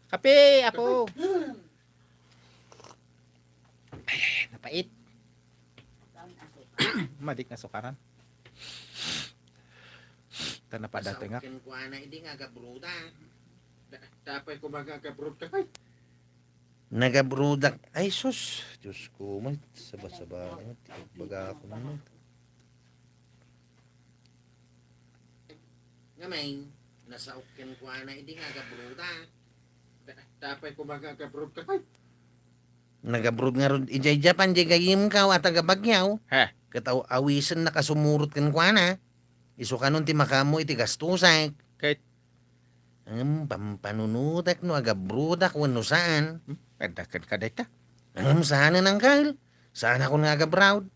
Kape, apo. Ay, ay, ay, napait. Madi nga sukaran. Ta napadate nga. Kenkuana idi nga agabroadak. Da, ta apay koma nga agabroad ka, kay? Nagabroadak. Ay, sus. Diyos ko, may saba-saba. Baga ako naman. Ngamin, nasaok kenkuana idi nga agabroadak. Da, ta apay koma nga agabroad ka, kay? Nagabroad ngarud idiay Japan, diay gayyemko a taga Baguio. Ha? Ket aw-, awisennak a sumurot kenkuana. Isu kanon ti makaammo iti gastusek. Ket? Ngem pampanunotek no agabroadak wenno saan. Hmm? Adda kenka dayta? Ngem saanen, Angkel. Saanakon nga agabroad.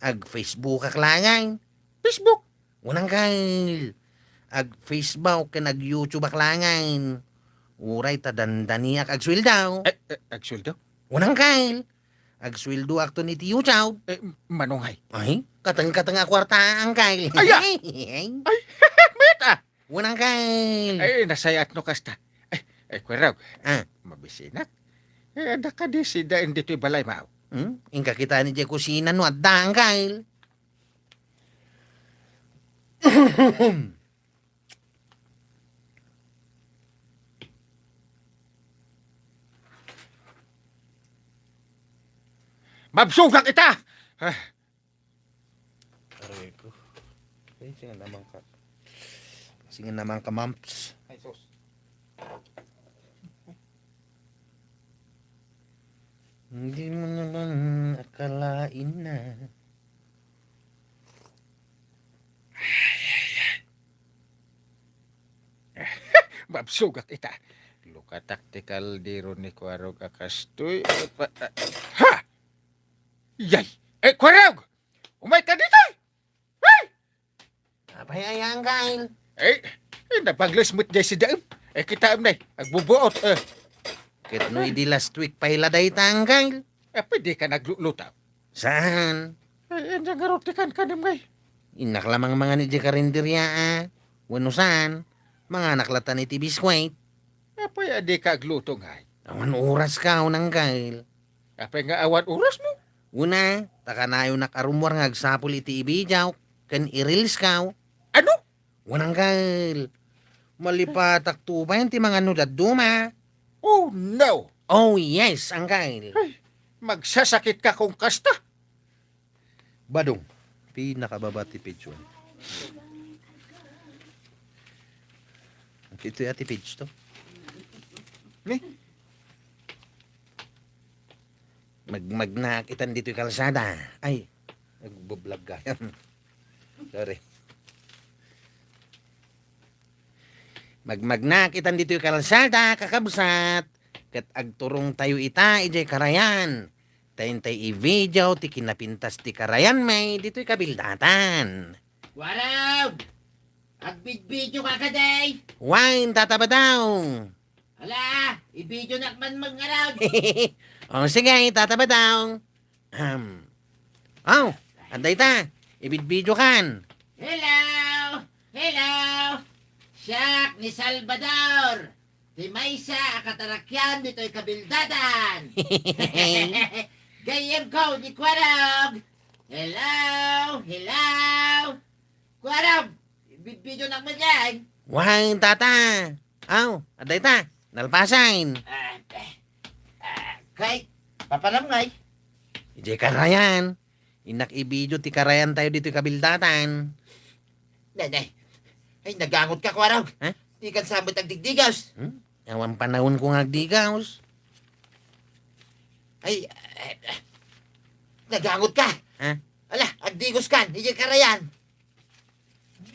Ag-Facebookak laengen. Facebook? Wen, Angkel. Ag-Facebook ken ag-YouTubeak laengen. Uray ta dandaniak agsueldo. Eh, eh, agsueldo? Wen, Angkel. Agsueldoakton iti YouTube. Eh, manong ay? Ay, kateng-kateng a kuarta, Angkel. Ay, ah! Ay, met, ah! Wen, Angkel. Ay, nasayaat no kasta. Ay, ay, Kuya Rog. Ah. Mabisinak. Eh, adda kadi sida ditoy balay, maaw? Hmm? Inka kitaen idiay kusina no adda, Angkel. Mabsugak ita! Ah. Aray ko. Eh, sino naman ka? Sino naman ka, Mamps? Ay, sus. Hindi mo naman akalain na Mabsugak ita. Lukatak ti kaldero ni Kuarog a kastoy. Pa-, ah, ha! Yay! Eh, Kuarog! Umayka ditoy! Ay! Apay aya, Angkel? Eh, eh, nabangles met jay si daem. Eh, kitaem nay, agbubuot, eh. Ket no idi last week pay la dayta, Angkel? Eh, pwede ka nagluluto? Saan? Eh, anya nga roti kan kanem ngay? Innak lamang mangan idiay karinderia, ah. Wenno saan? Manganak latan iti biskwit. Apay a dika agluto ngay? Awan oraska, Angkel. Apay nga awan orasmo? Una, ta kanayonak a rummuar nga agsapul iti ibidiawk ken i-reelska. Ano? Wen, Angkel. Malipatak to bayan ti mangan no dadduma. Oh, no! Oh, yes, Angkel. Ay, magsasakit ka kung kasta. Badong, pinakababa ti page one. Itoy a ti page two. Ni? Magmagnak itan ditoy kalsada. Ay, nagbablog ka. Sorry. Magmagnak itan ditoy kalsada, kakabsat. Ket agturongtayo ita idiay karayan. Ta intay i-video ti kinapintas ti karayan, may ditoy kabildatan. Warag! Agbidbidio ka kadi? Wen, Tata Badong. Ala, ibidio nak man mangarod. O, sige, Tata Badong. Ahem. O, adda ita. Ibidbidio kan. Hello! Hello! Siak ni Salvador, ti maysa a katarakian ditoy kabildatan. Gayyem ko ni Kuarog. Hello! Hello! Kuarog! Ibidbidio nak man yan. Wen, Tata. Aw, adda ita. Nalpasen. Ah, ah, kay, papanam ngay? Idiay karayan. Innak ibidio ti karayantayo ditoy kabildatan. Nay, nay. Ay, nagangot ka, Kuarog. Ha? Di ka sa met agdigdigaws. Hmm? Awan panawen ko nga agdigaws. Ay, eh, eh, nagangot ka. Ha? Ala, agdigos kan, idiay karayan.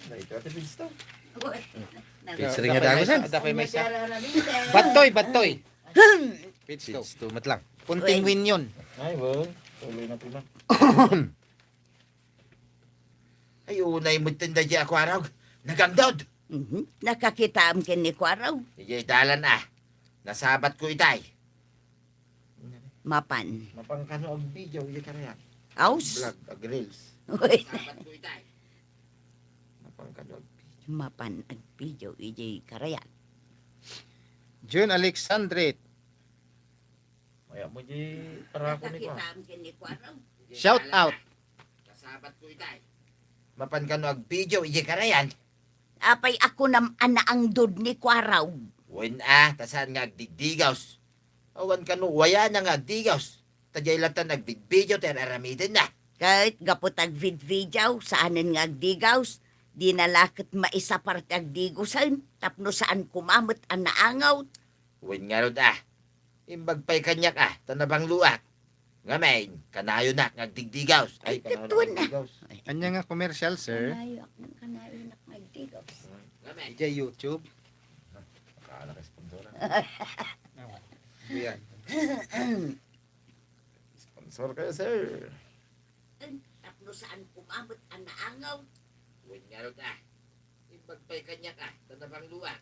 Daytoy, Ate Pids to. Uy. Page three nga dagusan. Adda pay maysa. Battoy, battoy. Page two. Page two met lang. Continuation. Ay, well, tuloy na pila. Ay, unay met ti daydiay a Kuarog. Nagangdod. Mhm. Nakakitaam ken ni Kuarog. Idiay dalan, ah. Nasabat ko itay. Mapan. Mapan kano agbidio, idiay karayan. Aus? Vlog, ag-reels. Uy. Mapan kano agbidio. Mapan agbidio, idiay karayan. June Alexandre. Maya mo di para ko ni Kuan. Nakakitaam ken ni Kuarog. Shout out. Kasabat ko itay. Mapan kano agbidio, idiay karayan. Apay a kunam a naangdod ni Kuarog? Wen a, ta saan nga agdigdigaws. Awan kano wayana nga agdigaws. Ta diay latan agbidbidio ti ar-aramidenna. Ket gapu ta agvidbidio, saanen nga agdigaws. Dina la ket maisapar ti agdigosen, tapno saan koma met a naangawt. Wen ngarud a. Imbag pay kaniak a, ta nabangloak. Ngamin, kanayonak nga agdigdigaws. Ay, ay, kanayonak ket wen a. Agdiggaws. Ania nga commercial, sir? Kanayoak, kanayonak nga agdiggaws. Ngamin. Idiay YouTube. Akala ka sponsor, ah. Ayan. Sponsor kayo, sir. Tapno saan koma met a naangawt. Wen ngarud a. Imbag pay kaniak a, ta nabangloak.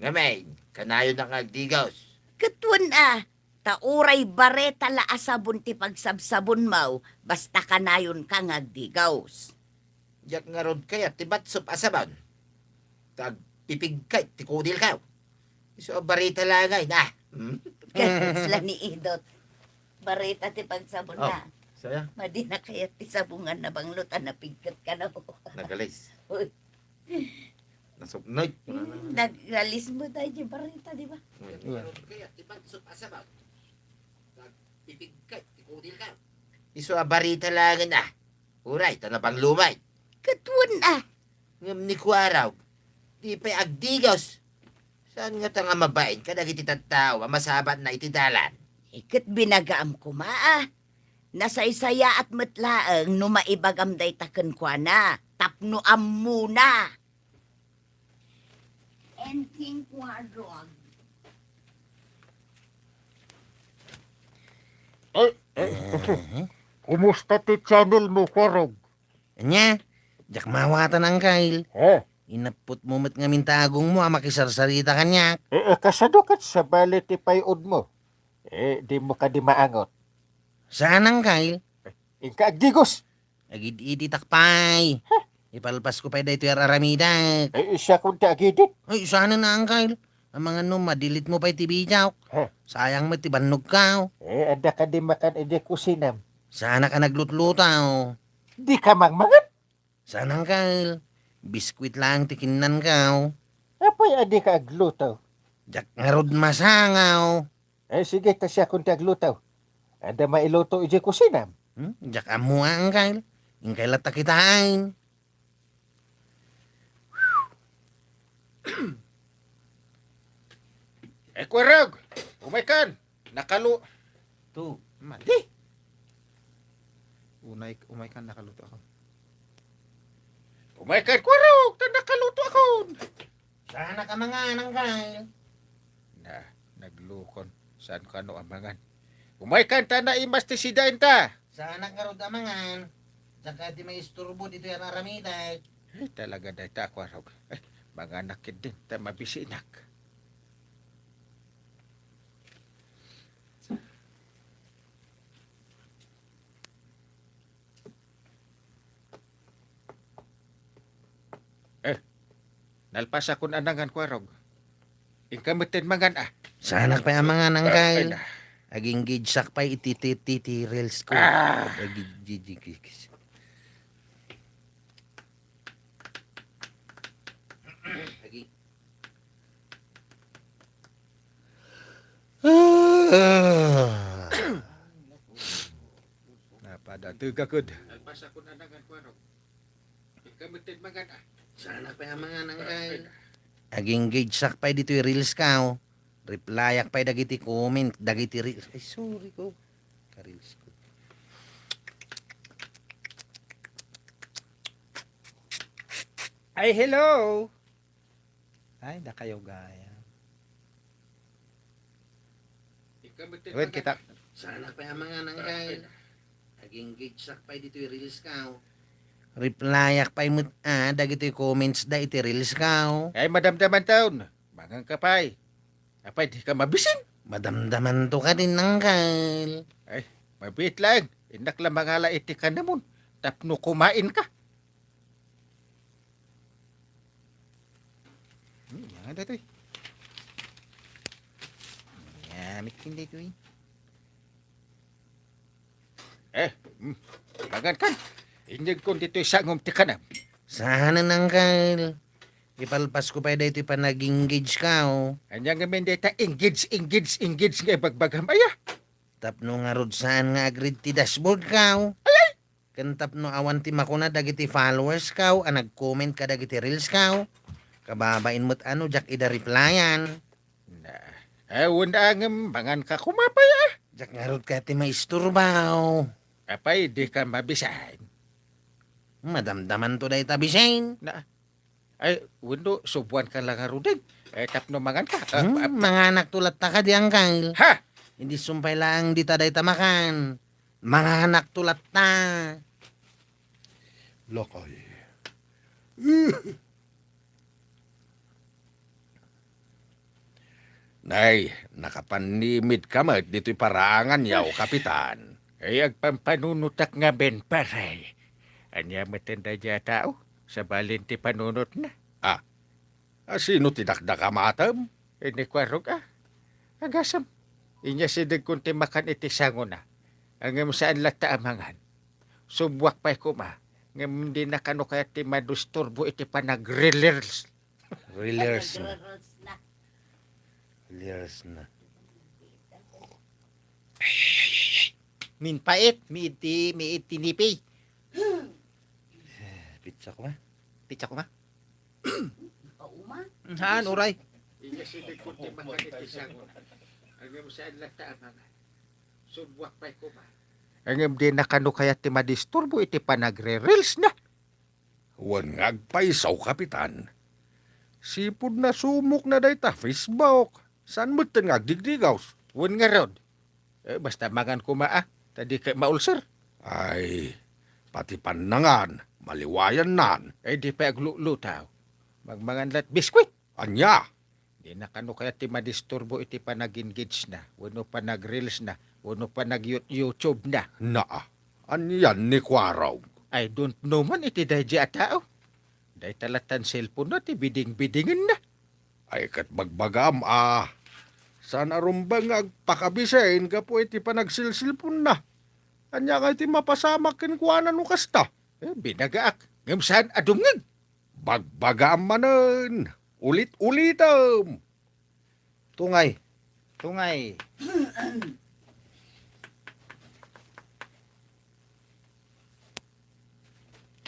Ngamin, kanayonak nga agdigos. Ket wen a, ta uray bareta la a sabon ti pagsabsabonmo, basta kanayonka nga agdigos. Diak ngarud kayat ti batsop a sabon. Ta agpipigkay ti kudilko. Isu a bareta laeng, ah. Hmm? Kasla ni Idot. Bareta ti pagsabonna. Oh, saya. Madi na kayat ti sabong nga nabanglo ta napigket kano. Nagalis. Uy. Nasuknod. Hmm, nagalis mo tayo di bareta, di ba? Hmm. Kayat ti batsop a sabon. Agpipigkay ti kudilko. Isu a bareta laeng, ah. Uray, ta nabanglo met. Ket wen a. Ngem ni Kuarog, di pay agdigos. Saan ngata nga mabain kadagiti tattao a masabatna iti dalan? Ket binagaam koma a. Nasaysayaat met laeng no maibagam dayta kenkuana, tapno ammona. Enteng Kuarog. Eh, eh. Mhm. Kumusta ti channel mo, Kuarog? Ania? Diak mawatan, Angkel. Oh. Inappot mo met ngamin ta agongmo a makisarsarita kaniak. Eh, eh, kasano ket sabali ti pay-odmo? Eh, dimo kadi maangot? Saan, Angkel? Inka agdigos! Agid-iditak pay. Ha? Ipalpasko pay daytoy ar-aramidek. Ay, siakon ti agidit. Ay, saanen a, Angkel. Amangan no, ma-delete mo pay ti videok. Ha? Sayang met ti bannogko. Eh, adda kadi makan idi kusinam? Saanak a naglutluto. Dika mangmangan? Saan, Angkel. Biskuit laeng ti kinnanko. Apay a dika agluto? Diak ngarud masangaw. Eh, sige, ta siakon ti agluto. Adda mailuto idiay kusinam? Hmm? Diak ammo, Angkel. Inkay latta kitaen. Eh, Kuarog, umaykan. Nakalu-, to. Madi. Unay, umaykan, nakaluto ako. Umaykan, Kuarog, ta nakaluto ako. Saanak a mangan, Angkel. Na, naglukon. Saan kano a mangan? Umaykan ta naimas ti sidaenta. Saanak ngarud a mangan. Diak kadi maisturbo ditoy ar-aramidek. Ay, talaga dayta, Kuarog. Ay, manganak ketdin, ta mabisinak. Eh, nalpasakon a nangan, Kuarog. Inka metten mangan, a. Saanak pay a mangan, Angkel. Ay, na. Ag-engageak pay iti, iti, iti, iti reels ko. Ah. Ag-, gi-, gi-, gi-, gi-, agi-, Ah. Napadateg a kud. Nalpasakon a nangan, Kuarog. Inka metten mangan, a. Saanak pay a mangan, Angkel. Ag-engageak pay ditoy reels ko. Replyak pay dagiti comment, dagiti reels. Ay, sorry ko. Ka-reels ko. Ay, hello! Ay, dakayo gayam. Wen, kita. Saanak pay a mangan, Angkel. Ag-engageak pay ditoy reels ko. Replyak pay met, a, dagitoy comments da iti reels ko. Ay, madamdamanton. Manganka pay. Apay, dika mabisin? Madamdamanto kadin, Angkel. Ay, mabiit laeng. Innak la mangala iti kanamon. Tapno kumainka. Hmm, yan nga daytoy. Yamit kin daytoy. Eh, hmm, mangankan. Inyegkon ditoy sangom ti kanam. Saanen, Angkel. Ipalpasko pay daytoy panag-engage ko. Ania ngamin dayta engage, engage, engage nga ibagbagam, aya? Tapno ngarud saan nga ag-read ti dashboard ko. Ay, ay! Ken tapno awan ti makuna dagiti followers ko a nag-comment kadagiti reels ko. Kababain met a no diak ida replyan. Na, eh, wen a ngem manganka koma pay, a. Diak ngarud kayat ti maisturbo. Apay, dika mabisin? Madamdamanto dayta bisin. Na, ay, wenno, subuanka la ngaruden. Eh, tapno manganka. Ah, hmm, ah, manganakto latta kadi, Angkel. Ha? Indi sumpay laeng dita dayta makan. Manganakto latta. Lakay. Nay, nakapannimidka met ditoy parangan, yaw, Kapitan. Ay, agpampanunotak ngamin, pare. Ania metten daydiay a tao? Sabalin ti panunotna. Ah, a, sino ti dakdakam, atem? Ni Kuarog, a. Agasem. Inyasidegkon ti makan iti sangona. Ngem saan latta a mangan. Subuak pay koma. Ngem dina kano kayat ti madisturbo iti panagre-reels. Reels na. Reels na. Min pait, miiti, miiti nipi. Pizza ko, ma. Pizza ko, ma. Haan, uray. Iya, sige, kunti man nga iti sango. Ang imo saan lang ta, ang mga subuak pa'y kuma. Ngem dina kano kayat ti madisturbo iti panagre-reels na. Wen nga agpayso, Kapitan. Sipud nasumokna dayta Facebook. Saan metten nga agdigdigaws? Wen ngarud. Eh, basta mangan koma, ah. Ta dika maulser. Ay, pati pannangan, maliwayannan. Eh, di pay aglulutaw. Magmangan la't biskwit. Ania? Di na kano kayat ti madisturbo iti panag-engage na, wenno panag-reels na, wenno panag-you-, YouTube na. Naa, anian ni Kuarog? I don't know man iti daydi a tao. Dayta lattan cellphone na ti biding-bidingen na. Ay, ket bagbagam a, saan a rumbeng nga agpakabisin gapu iti panagsilsilponna. Ania ngay ti mapasamak kenkuana no kasta? Eh, binagaak, ngem saan a dumngeg. Bagbagam manen, ulit-ulitem. Tungay. Tungay.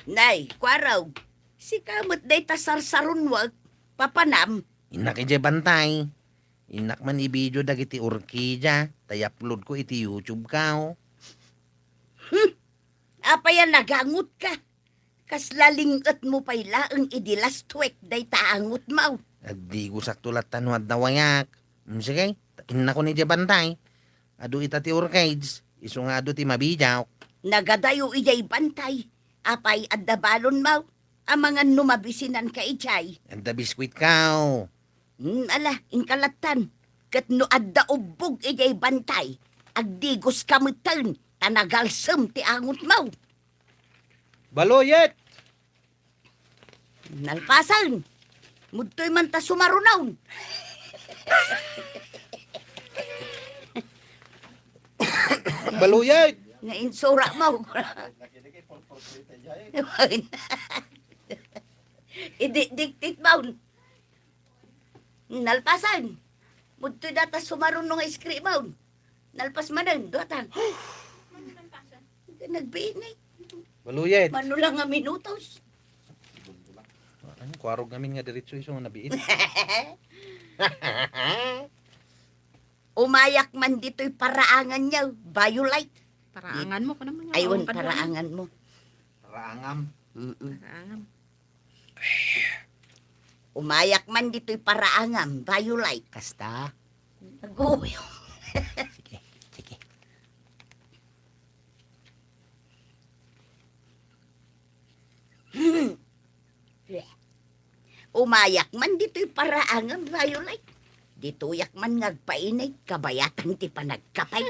Nay, Kuarog, sika met dayta sarsarunuek, papanam? Innak idiay bantay. Innak man i-video dagiti orkidia, ta i-upload ko iti YouTube ko. Hmm. Apay a nagangotka? Kasla ling-etmo pay laeng idi last week dayta angotmo. Agdigosakto latta no adda wayak. Mm, sige, ta innakon idiay bantay. Adu ita ti orchids, isu nga adu ti mabidiawk. Nagadayo idiay bantay, apay adda balonmo? Amangan no mabisinanka idiay. Adda biskuitko. Hmm, ala, inka lattan. Ket no adda ubbog idiay bantay, agdigoska metten, ta nagalsem ti angotmo. Baluyet! Nalpasen! Mudtoy man ta sumarunon. Baluyet! Nga insuramo. Idi diktitmo. Nalpasen. Mudtoy data sumaruno nga ice cream, ah. Nalpas manen, duatan. Nagbiin eh. Baluyet. Mano lang nga minutos. Ano, Kuarog ngamin nga diretso isu nga nabiin. Umayak man ditoy paraangan niya, Violet. Paraangan mo, kunam nga, ay, wan, paraangan mo. Paraangam. Mm-mm. Paraangam. Umayak man ditoy paraangam, Violet. Kasta? Aguyo. Sige, sige. Umayak man ditoy paraangam, Violet. Ditoyak man nga agpainit, kabayatan ti panagkape.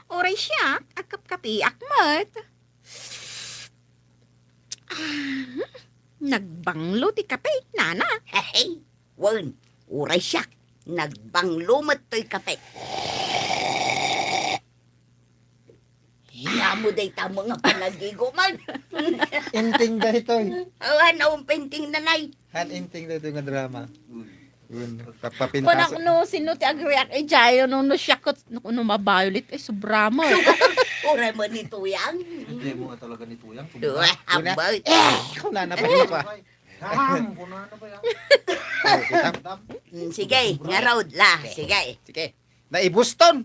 Uray siak, agkapkapiak met. Ah, nagbanglo ti kape, nana. Hey, wen, uray siak, nagbanglo met toy kape. Amo dayta mo nga panagigoman. Inting daytoy. Awan, awan painting nanay. Han inting daytoy nga drama. Yun, papapintas. Kunak no, sino ti agreact? Eh, Jayo, no, no, siya kot, no, no, ma-Violet, eh, sobra mo. Uray mo ni Tuyang. Hindi mo nga talaga ni Tuyang, sobra. Uy, ambay. Eh, kuna na ba yun pa? Ham, kuna na ba yan? Oh, kita. Mm, sige, nga road la, sige. Sige. Naibuston.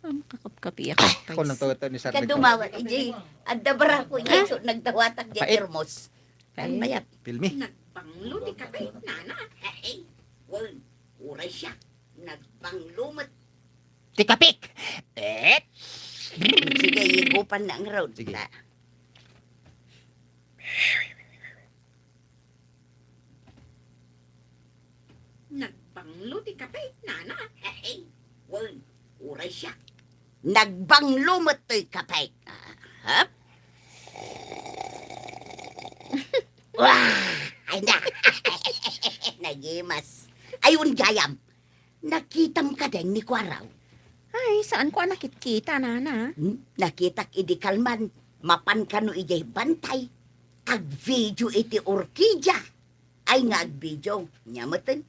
Ang kakapkapi ako. Ako nang tawag ni Sir. Kadumawa, iji. Adda barako, iji. So, nagdawatag di termos. Pait. Ang mayat. Pilmi. Nagbanglo ti kape, nana. Ay, wen, uray siya. Nagbanglo met. Ti kapik! Eh? Sige, igupan na ang road. Sige. Ta. Nagbanglo ti kape, nana. Hey, wen, uray siya. Nagbanglo met toy kape. Ah, hap? Wah! Ay na. Nagimas. Ay, un gayam. Nakitam kadi ni Kuarog? Ay, saan ko a nakitkita, nana? Hmm? Nakitak idi kalman. Mapan kano idiay bantay. Agvideo iti orkidia. Ay nga agvideo. Nia metten.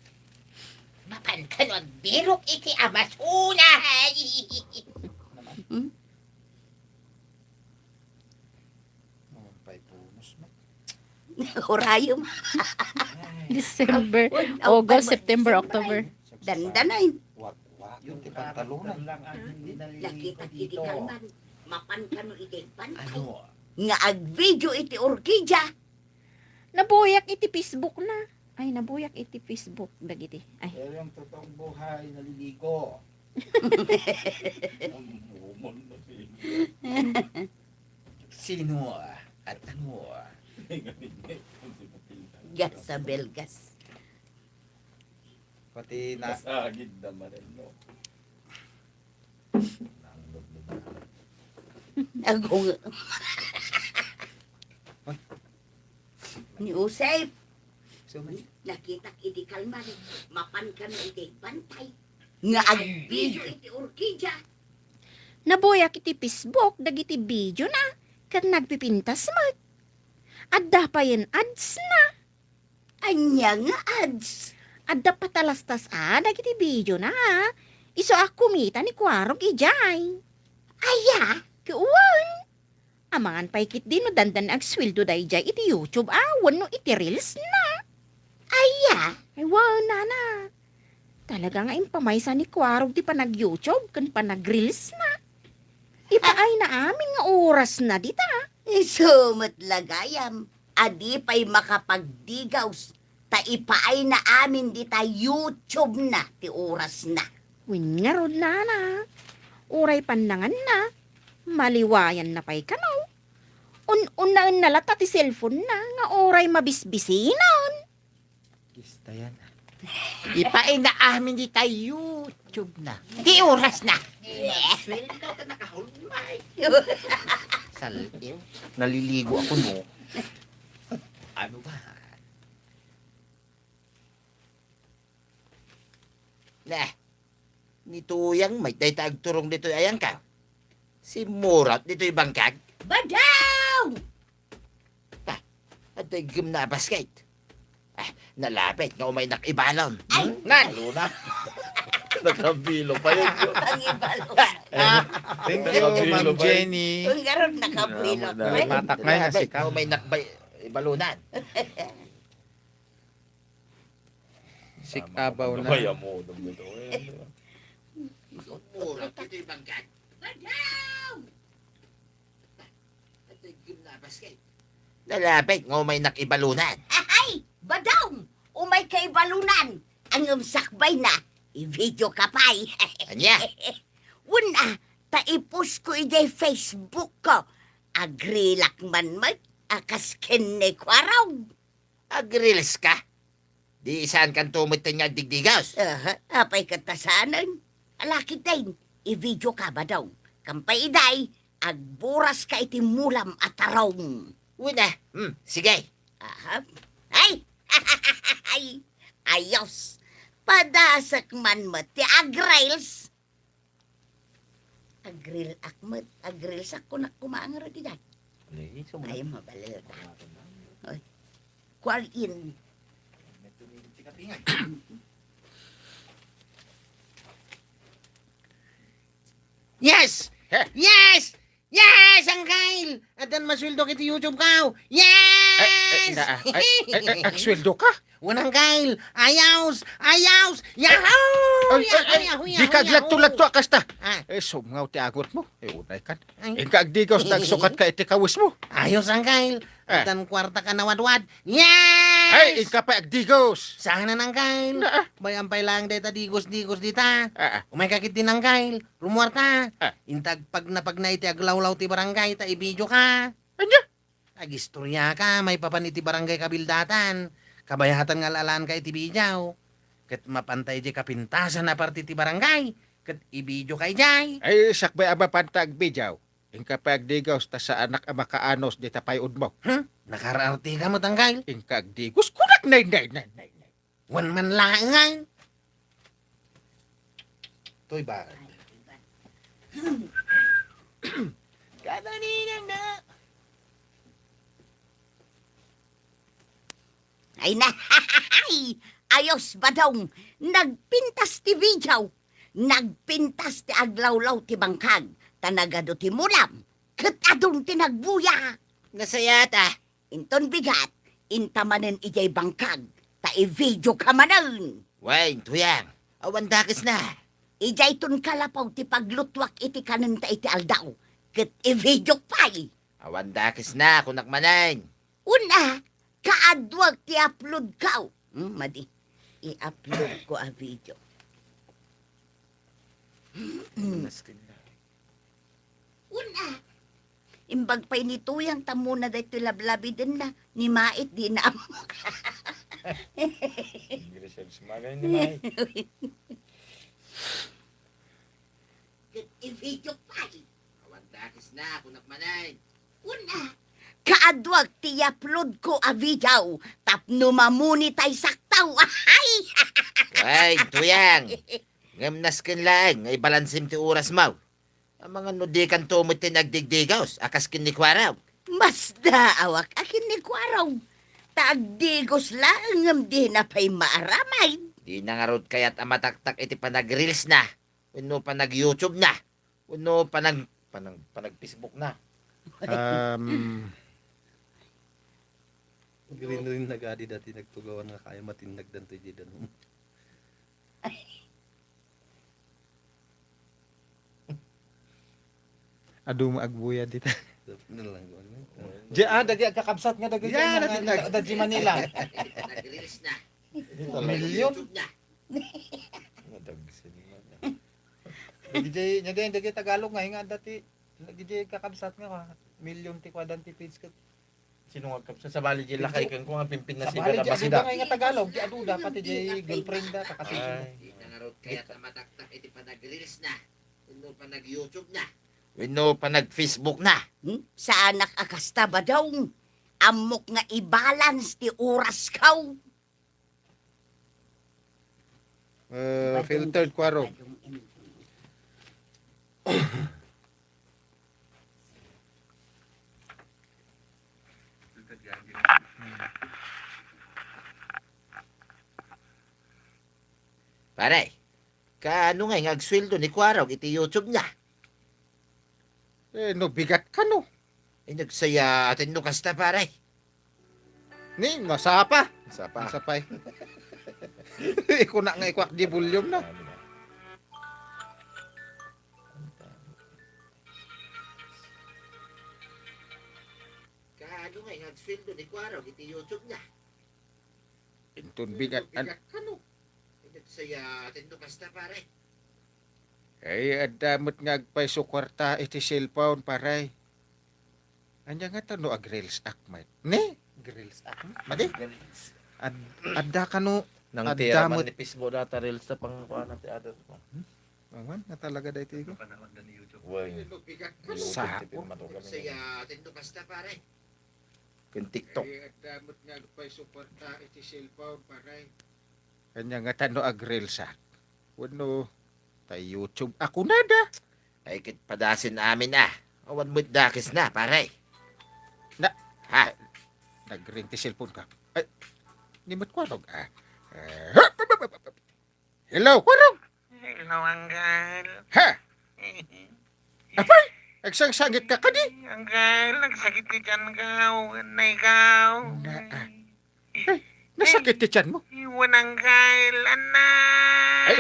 Mapan kano agbirok iti Amazona. Hmm? Urayom. December, August, September, October. Dandanay. Wagwag, yung ti pantalonan. Nakita ti di kalman. Mapan kano iti bantay. Ano? Nga agvideo iti orkidia. Nabuyak iti Facebook na. Ay, nabuyak iti Facebook dagiti. Ay. Pero yung totoong buhay, naliligo. Sino at ano? Gas sa belgas. Pati na Kasagid naman, no? Agung. Ni Joseph. So, may Nakitak iti kalman, mapan kano iti bantay. Nga agvideo iti orkidea. Nabuyak iti Facebook dagiti video na, ket nagpipintas met. Adda payen ads na. Ania nga ads? Adda patalastas a dagiti video na. Isu a kumita ni Kuarog idiay. Aya? Wen. Amangan pay ketdi no dandani agsueldo daydiay iti YouTube a wenno iti Reels na. Aya? Ay, wen, nana. Talaga nga impamaysa ni Kuarog ti panag-YouTube ken panag-Reels na. Ipaayna amin nga oras na dita. Isu met la gayam a di pay makapagdigaws ta ipaayna amin dita YouTube na ti oras na. Wen ngarud, nana. Uray pannanganna, maliwayanna pay kano. Un-unnaenna latta ti cellphone na nga uray mabisbisinan. Kista yan. Ipaayna amin dita YouTube na. Ti oras na. Sweldo ka nakahulmay. Saliw. Naliligo ako, no? Ano ba? Nah, ni Tuyang met dayta agturong ditoy ayangkaw. Simmurat ditoy bangkag. Badaw! Ah, adda iggemna a basket. Ah, nalabit nga umaynak ibalon. Ay! Hmm? Nan! Luna. Nakabilo pa yun. Pangibalo. Ah, Thank you, Ma'am Jenny. Kung garon, nakabuhilak. Ay, matak na yan, Nalabit sikaw. Nga umaynak bay-, ibalunan. Sikabaw na. Ay, amo, dum dito, eh. Mura, ito'y bangkag. Badaw! Ito'y gymnabas kay. Nalabit nga umaynak ibalunan. Ahay! Badaw! Umayka ibalunan! Ngem sakbay na, i-video ka pay. Ania? Wen a, ta i-post ko idiay Facebook ko. Agrilak man met a kas ken ni Kuarog. Agreels ka? Di saankanto metten nga agdigdigaws? Aha, apay ket ta saanen? Ala ketdin, i-video ka, Badaw. Kampay idiay, agburas ka iti mulam a tarong. Wen a, hmm, sige. Aha. Ay! Ay! Ayos! Padasek man met ti agreels. Agreel ak met, agreels ak, kunak koma ngarud idiay. Ay, mabalin ta. Oy. Kuar in. Yes! Heh? Yes! Yes, Uncle! Addan masueldo iti YouTube ko! Yes! Ay, ay, na, ay, ay, ay, agsueldo ka? Wen, Uncle! Ayos! Ayos! Yahoo! Ay, ay, ay, Yahoo! Yahoo! Di ka Yahoo! Agladto-ladto a kasta. Ah. Eh, sumngaw ti agot mo. Eh, unay kan. Ay. Inka agdigaws ta agsukat ka iti kawes mo. Ayos, Uncle. Ah. Addan kuarta ka nawadwad. Yes! Ay, inka pay agdigaws. Saanen, Uncle. Na, ah. Bay-am pay laeng dayta digos-digos dita. Ah, ah. Umayka ketdin, Uncle. Rummuarta. Ah. Inta agpagnapagna iti aglawlaw ti barangay ta i-video ka. Ania? Agistoriaka maipapan iti barangay kabildatan. Kabayatan nga al-alaanka iti video. Ket mapanta idiay kapintasan a parte ti barangay. Ket i-video ka idiay. Ay, sakbay a mapanta agbidio. Inka pay agdigaws ta saanak a makaanos dita pay-odmo. Hmm? Nakaararti ka met, Uncle. Inka agdigaws, kunak nay, nay, nay, nay, nay. Wen man laeng. Toy bag. Kada ninang na. Ay na, ayos, Badong. Nagpintas ti video. Nagpintas ti aglawlaw ti bangkag. Ta nagadu ti mulam. Ket adun ti nagbuya. Nasayat, ah. Inton bigat, inta manen idiay bangkag, ta i-video ka manen. Wen, Tuyang, awan dakesna. Idiayton kalapaw ti paglutuak iti kanenta iti aldaw, ket i-video pay. Awan dakesna, kunak manen. Una, kaaduak ti upload ko. Hmm, madi. I-upload ko a video. Nasken na. Una. Imbag pay ni Tuyang ta muna daytoy lablabidenna, ni Mait di na ammok. Nag-reserve si Manay ni Mait. Ket i-video pay. Awan dakes na, kunak manen. Una. Kaaduak ti i-upload ko a video tapno mamonetize-aktaw. Ahay! Ay, Tuyang. Ngem nasken laeng nga ibalansem ti orasmo. Amangan no dikanto met ti nagdigdigos a kas ken ni Kuarog. Masdaawak a ken ni Kuarog. Ta agdigos laeng ngem dina pay maaramid. Dina ngarud kayat a mataktak iti panag-reels na, wenno panag-YouTube na, wenno panag-, panag-, panag-Facebook na. Um, Green rin nagadi dati nagtugawan nga kaya matinnag danto idiay danum. Adu mo agbuya dita. Ano lang, ano? Di, ah, dagi agkakabsat nga dagi. Yeah, dyan, dagi, mga dagi. Dagi Manila. Dito, milyon. Nga dagsin man. Dagi, dagi, dagi Tagalog nga, nga dati, dagi, dagi kakabsat nga, milyon ti kwadan ti page ket. Sino nga agkabsat? Sabali, di lakay ken ko nga pimpin na. Sabali, siga di na aduda nga nga Tagalog, di aduda, pati di girlfriend da, kakasi. Ay. Di na nga rod kayat a mataktak iti panag-reels na. Wenno panag-YouTube na. Wenno panag-Facebook na. Hmm? Saanak a kasta, Badong. Ammok nga i-balance ti orasko. Eh, filtered, Kuarog. Pare, kaano ngay nga agsueldo ni Kuarog iti YouTube na? Eh, no bigat kano. Ay, nagsaya atin no kasta, pare. Ni, masapa. Masapa. Masapay. Ikuna nga ikuak di volume na. Kaano nga nga agsueldo ni Kuarog iti YouTube na? Inton bigat, an- bigat kano. Ay, nagsaya atin no kasta, pare. Ay, adda met nga agpayso kuarta iti cellphone, pare. Ania ngata no ag-reels ak met? Ne? Ag-reels ak met? Madi? Ag-reels. Ad-, adda kano, nang adda tira man met ni Facebook data reels ta pang kuana ti other pa. Hmm? Awan, nga talaga daytoy ko. Way. Sa YouTube ti pirma to kami. Saya, atin to kasta, pare. Ken TikTok. Ay, adda met nga agpayso kuarta iti cellphone, pare. Ania ngata no ag-reels ak? Wenno, ta YouTube ako nada. Ay, ket padasin amin, ah. Awan met dakes na, pare. Na, ha? Nagring ti cellphone ka. Ay, ni met Kuarog, ah. Eh, hello, Kuarog! Hello, Uncle. Ha? Apay, agsangsangit ka kadi? Uncle, nagsakit ti tiyan ko. Nay ko. Na, ah. Ay, nasakit ti tiyan mo? Iwan, Uncle, anay. Ay,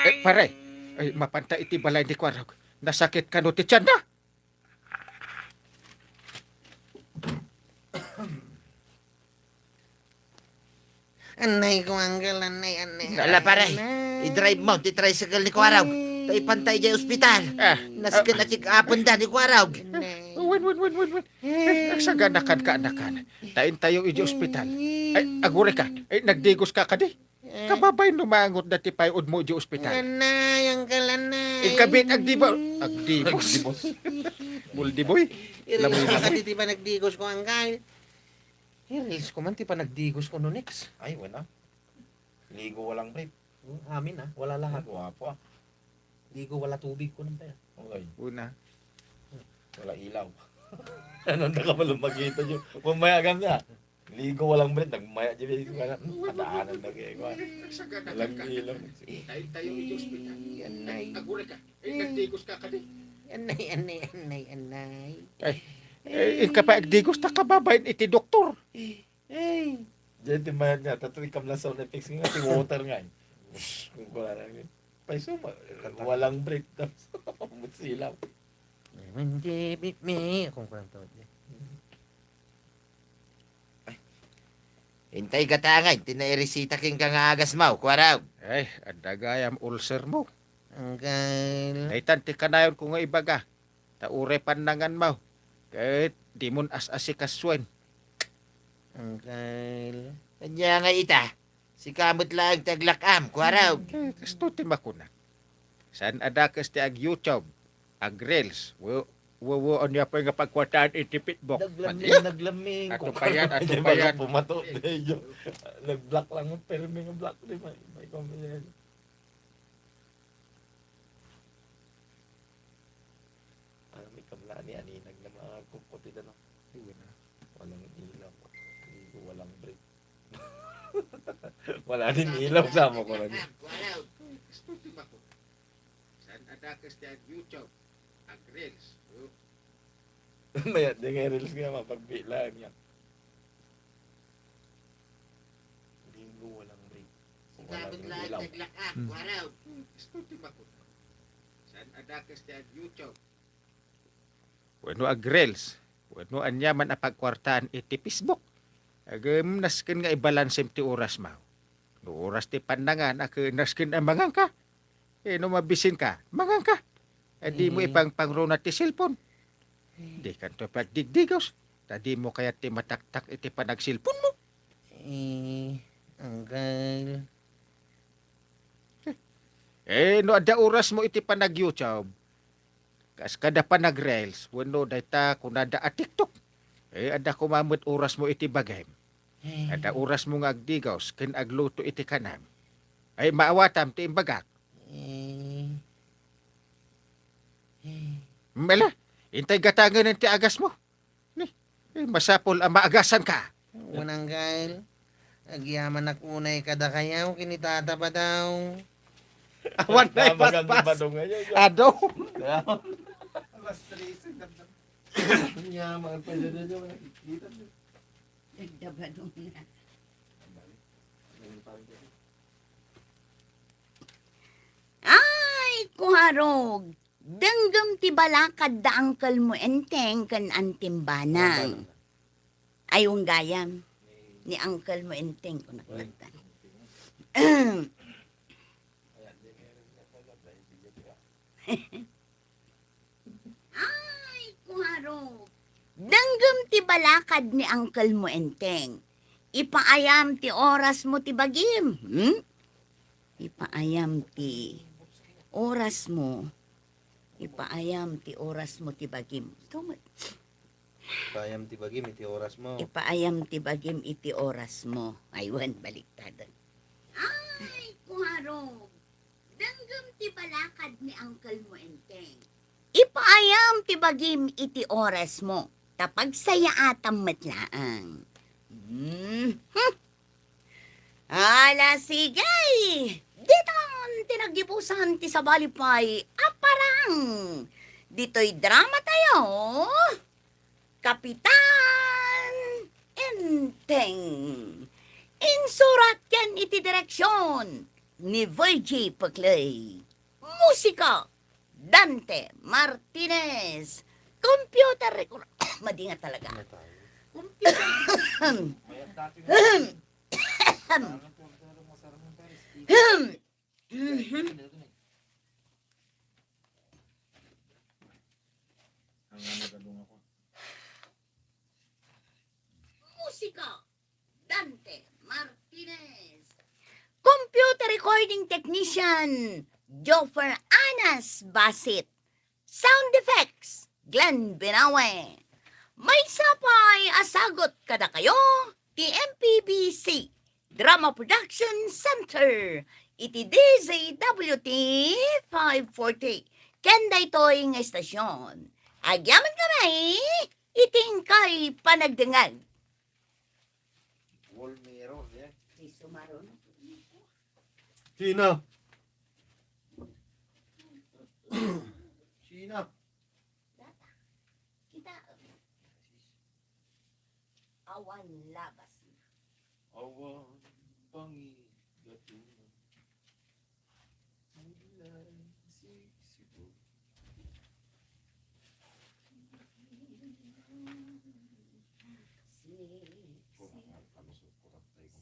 ay, pare. Ay, mapanta iti balay ni Kuarog. Nasakit kano ti tiyan na? Anay ko, Uncle, anay, anay. Ala, pare, anay. I-drive mo ti tricycle ni Kuarog. Ta ipanta idiay ospital. Ah, nasken a check-upen da ni Kuarog. Anay. Wen, wen, wen, wen, wen. Eh, agsaganakan ka, anakan. Ta intayo idiay ospital. Ay, agurayka. Ay, nagdigos ka kadi? Eh. Kababain no mangot dati payod mo idiay ospital. Anay, Uncle, anay. Inkabit, agdibo-, agdigos. Agdibos. Buldiboy. Ireels ko kadi ti panagdigos ko, Uncle. Ireels ko man ti panagdigos ko no next. Ay, wala. Ligo walang brief. Hmm, amin, ah. Wala lahat. Ay, guwapo, ah. Ligo wala tubig ko nang tayo. Okay. Una. Wala ilaw. Ano na ka pala makita nyo? Mamaya agam na. Ligo walang brief. Nagmaya dyan. Ligo ka na. Hmm, padaanan na kayo. Walang ilaw. Tayo, tayo, Diyos, Anay. Agura ka. Ay, nagdigos ka kadi. Anay, anay, anay, anay. Ay, eh, ika pa agdigos ta kababain iti doktor. Ay. Diyan ti mayat nga, tato ikam na sound effects nga, ti water nga. Kung kuha na nga. Paiso mo, walang break. Tapos, silaw. Hindi, bit me. Kung kulang to. Ay. Intay gatangay, ti nairesita kenka nga agas mo, Kuarog. Ay, adda gayam ulcer mo. Anggal. Daytan ti kanayonko nga ibaga. Ta uray pannanganmo. Ket dimon as-asikasuen. Anggal. Ania nga ita? Sika met laeng ti aglak-am, Kuarog. Eh, kasto ti makunak. Saan a dakes ti ag-YouTube, ag-reels, wo, wo, wo, ania pay nga pagkuartaan iti Facebook? Naglaming, naglaming. Ato pa yan, ato pa yan. Pumato, di, yo. Nag-block lang, pirmi nga block, di ba? May kumpanya. Ano, may kamla ni Aninag na mga kumputida, no? Sige na. Walang ilaw. Hindi ko walang break. Wala din ilaw, sama ko lang. Saan a dakes ti ag-YouTube, ag-reels? Mayat di nga reels nga, mapagbilaan nga. Linggo, walang break. Walang ilaw. Hmm. Saan a dakes ti ag-YouTube? Wenno ag-reels, wenno ania man a pagkuartaan iti Facebook. Agem, nasken nga ibalansem ti orasmo. No oras ti pannangan, a ket nasken a manganka. Eh, no mabisinka, manganka. A dimo ipangpangruna ti cellphone. Dikanto pagdigdigos, ta dimo kayat ti mataktak iti panagcellphonemo. Eh, anggal. Eh, no adda orasmo iti panag-YouTube, kas kada panag-reels, wenno dayta kunada a TikTok, eh, adda koma met orasmo iti bagim. Eh. Adda orasmo nga agdigos ken agluto iti kanam. Ay, maawatam ti imbagak. Eh. Eh. Mela, intay gatangen ti agasmo. Ni, eh, masapul a maagasanka. Wen, anggal. Agyamanak unay kadakayo ken ni Tata Badaw. Awan na ipatpas. Ado. Alas tres, ang ganda. Nya, mga pwede na dyan, mga kikita. Nagdabadong na. Ay, kuarog! Denggem ti balakad da uncle mo Enteng ken Auntie Banang. Ay, unggayam. Ni uncle mo Enteng, kunak. Ay, kuarog! Denggem ti balakad ni uncle mo Enteng. Ipaayam ti orasmo ti bagim, hmm? Ipaayam ti orasmo. Ipaayam ti orasmo ti bagim. Ikaw met. Ipaayam ti bagim iti orasmo. Ipaayam ti bagim iti orasmo. Ay, wen, baliktad. Ay, kuarog! Denggem ti balakad ni uncle mo Enteng. Ipaayam ti bagim iti orasmo, ta pagsayaatam met laeng. Mhm. Ala, sige! Ditan ti naggibusan ti sabali pay a parang. Ditoy drama tayo. Kapitan Enteng. Insurat ken iti direksion ni Virgie Peclay. Musika, Dante Martinez. Computer record. Madi nga talaga. Computer. Mhm. Musika, Dante Martinez. Computer recording technician, Joffer Anas Basit. Sound effects, Glenn Binawe. Maysa pay a sagut kadakayo ti M P B C Drama Production Center iti D Z W T five forty. Ken daytoy nga estasyon, agyaman kami iti inkay panagdengngeg. Wall mirror, yeah. Sino? Sino? Kita. Awan labas na. Awan pangigatuna. Ulan sigsibog.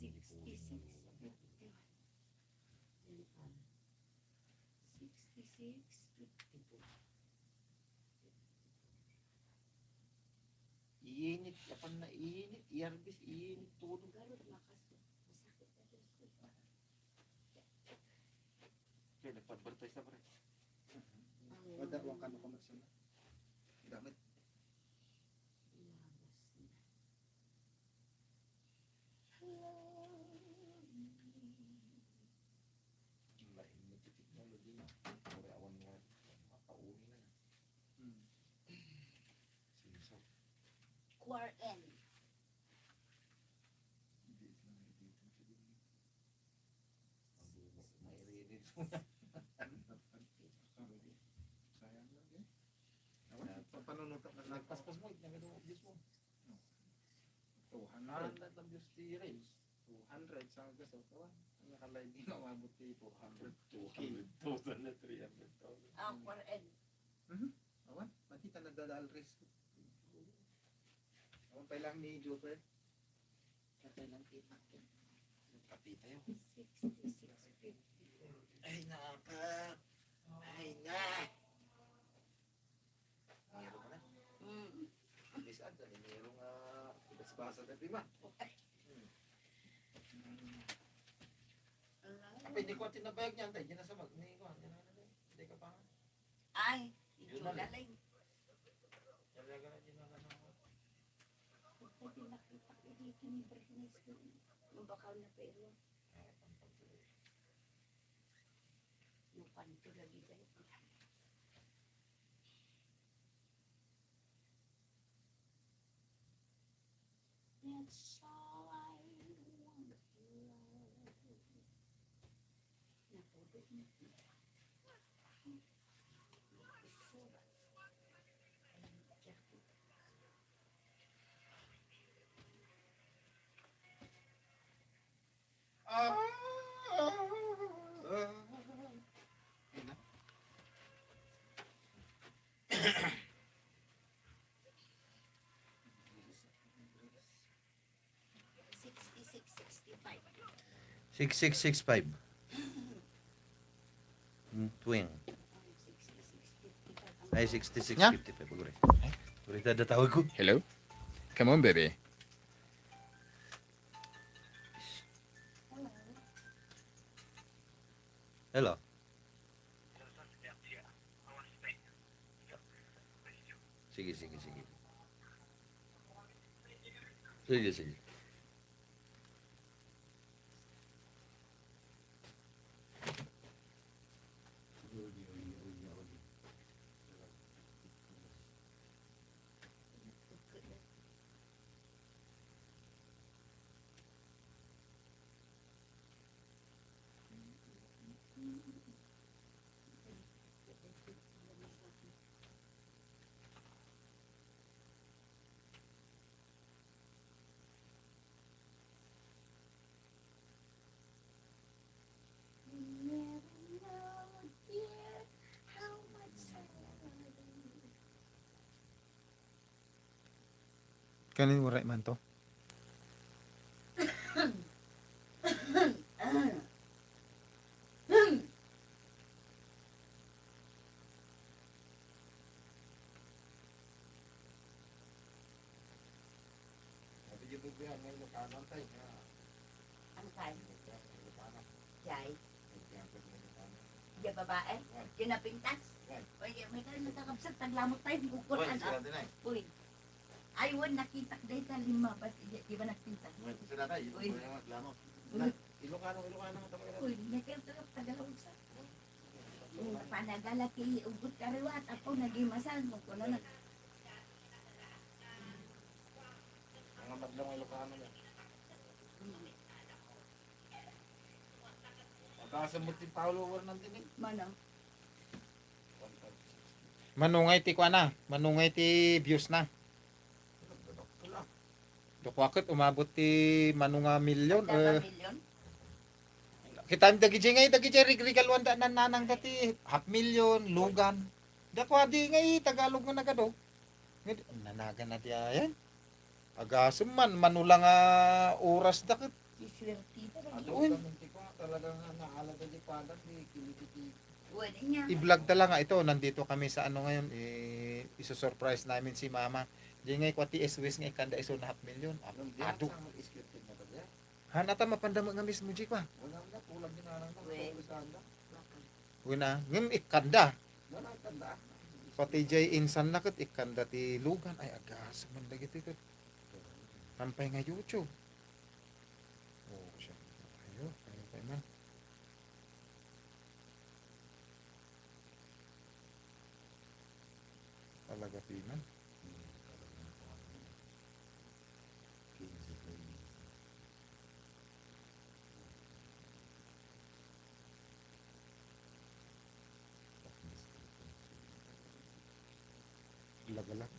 Sixty-six. Sixty-six. Six fifty-four. Iinit, apan na iinit, i-harvest, iinit todo. Garot lakas ko. Masakit na, Diyos ko. Kaya nagpa-advertise na, pre. Ang Wala, wala ka na commercial na. Gamit. Labas na. Ang lain mo ti technology na. Pare, awan nga, makauli na. Hmm. Sige, so. Quarter. Hindi, hindi, hindi. Ang buhok, mairinit mo na. Sayang lang eh. Awan, pampanunutak na lang. Nagpaspas mo, nagado, Diyos mo. Two hundred. Two hundred ang views ti Reels. Two hundred sa gasol, kawan. Ang naka-live na umabot ti two hundred. Two hundred thousand na three hundred thousand. Ah, four N. Mhm. Awan, makita na dala al risk. Awan pa lang ni Joker. Patay lang kita. Kapita yun. Sixty-six fifty. Ay, naka. Ay, na. Nero ka na. Mm. At least, ah, dali, nero nga, ibasbasa na prima. Hmm. Ala. Apa, hindi ko tinabayag niya, antay, hindi na sa mag-, hindi ko, hindi na, hindi ka pa. Ay, Yun na lang. Talaga na, hindi na, ano. Pwede nakita ko dito ni Bernice ko. Yung bakal na pero. Yung kanto lagi dahil. That's all I want. Natulog na. Ah, ah, ah. Ayun na. Sixty-six sixty-five. Six six six five. Mm, twin. Ay, sixty-six fifty-five. Nya? Guri. Guri, tada tawag ko. Hello? Come on, baby. Hello. Sige, sige, sige. Sige, sige. Kanin waray man to? Ano kay? Jay? Jay babae? Jay napintas? Oy, may ka rin nagkakabsat, taglamot tayo, bukol, ano? Uy. Ay, wen, nakitak dayta lima, bas, di, di ba nagpintas? Uy. Ilocano, Ilocano, Tagalog. Uy, may ka rin Tagalog sa. Yung panagala kay ugot kariwat, ako naging masal, mo ko na nag- Mga madlang Ilocano yan. Pagkasamot ni Paolo, wala nang tinig. Manang. Manungay ti kuana, manungay ti views na. Dako ket umabot ti manunga milyon, Kada eh. Milyon? Kitam dagiti ngay, dagiti rigrigaluan da nan nanang dati half million, lugan. Dako adi ngay Tagalog nga nagado. Nged-, nanagan na di ayan. Agasem man, manula nga oras da ket. Iswerte talaga. Adu Uy. Kami ti ko, talaga nga naalada di padang, di kilikiti. Pwede niya. I-vlog ta la nga ito, nandito kami sa ano ngayon, i-, iso-surprise namin si Mama. Diyan nga ikwa ti S W S nga ikanda iso na half million. Ah, adu. Han, ata mapanda met nga mismo, Jay, kwa? Wala na, kulang din nga lang. Weh. Wala na. Weh na, ngem ikkanda. Wala, ikkanda. Pati jay insan na ket ikkanda ti lugan. Ay, agasem man dagiti ket. Hampay nga YouTube. Oh, siya. Ayo, ayo kay man. Talaga piman. Lagalag.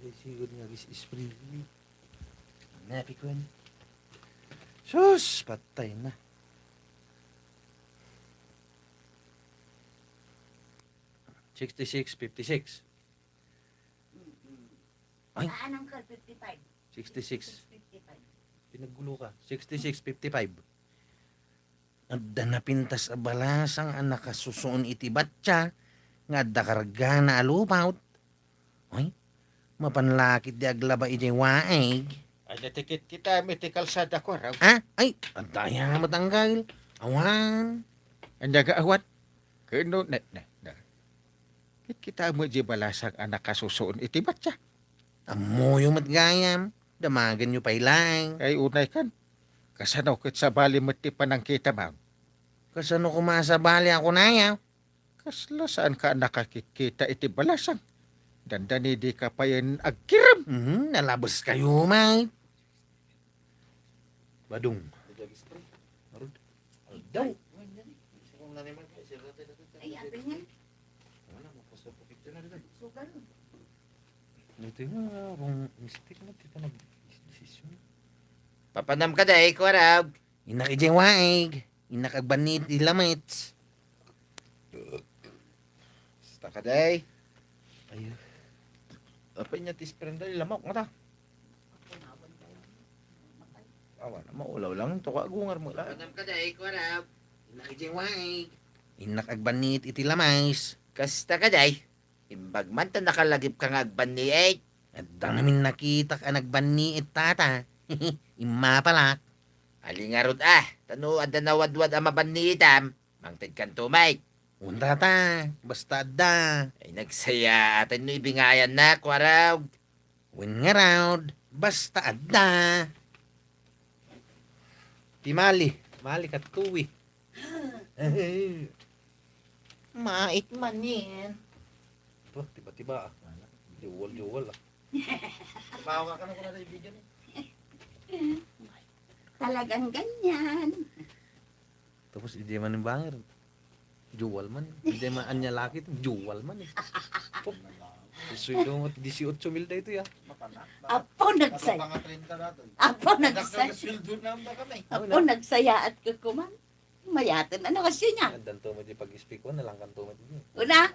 Ay, siguro nga is, is free. Napikon. Sus, patay na. Sixty-six fifty-six. Mm-mm. Ay. Ah, anong ka? Fifty-five. Sixty-six. Sixty-six fifty-five. Pinaggulo ka. Sixty-six fifty-five. Adda napintas a balasang a nakasusuon iti batsa nga adda kargana a lupaw. Ay, mapan la ketdi aglaba idiay waig. Ay, natikit kita iti kalsada ko, raw. Ha? Ay, adda aya met anggal. Awan. Anya nga awan? Kano, na, na, na. Kit kita mo di balasang a nakasusuon iti batsa. Ammoyo met gayam, damagenyo pay laeng. Ay, unay kan. Kasano ket sabali met ti panangkitam? Kasano koma a sabali a kunaya? Kasla saan ka a nakakitkita iti balasang? Dandani di ka payen agkirem. Mhm, nalabes kayo, may. Badong. Arud. Aldaw. Ay, apay nga. Sugal. Ito nga, wrong mistake na, tita nag-desisyon. Papanam ka, day, kuwarag. Innak idiay waig. Innak agbanni iti lamets. Basta ka, day. Ayo. Apay niya ti spring, day, lamok nga ta. Awan, maulaw lang. Tuka, agungar mo lang. Papanam ka, day, kuwarab. Innak idiay waig. Innak agbanni iti lamais. Kasta ka, day. Imbag man ta nakalagip ka nga agbanni, eh. Adda ngamin nakitak a nagbanni it tata. Immapalak. Ali ngarud, ah, tano adda nawadwad a mabanni itam. Mangted kanto, Mike. Unta ta, basta adda. Ay, nagsayaat no ibingayan na, kuwarag. Wen ngarud, basta adda. Ti Mali, Mali kat tuwi. Mait man yan. Ito, tiba-tiba, ah. Jowal, jowal, ah. Bawa ka na ko na video ni. Talagang ganyan. Tapos, hindi man yung banger. Jowal man. Hindi man anya laki to. Jowal man, eh. Pop. Sweldo mo, dieciocho mil da ito, ya. Apo, nagsay-, Apo, nagsay-, Sweldo na ba kami? Apo, nagsayaat ka kuman. Mayaten, ano kasi niya? Danto mo di pag-speak ko, nalangkan to mo di. Una?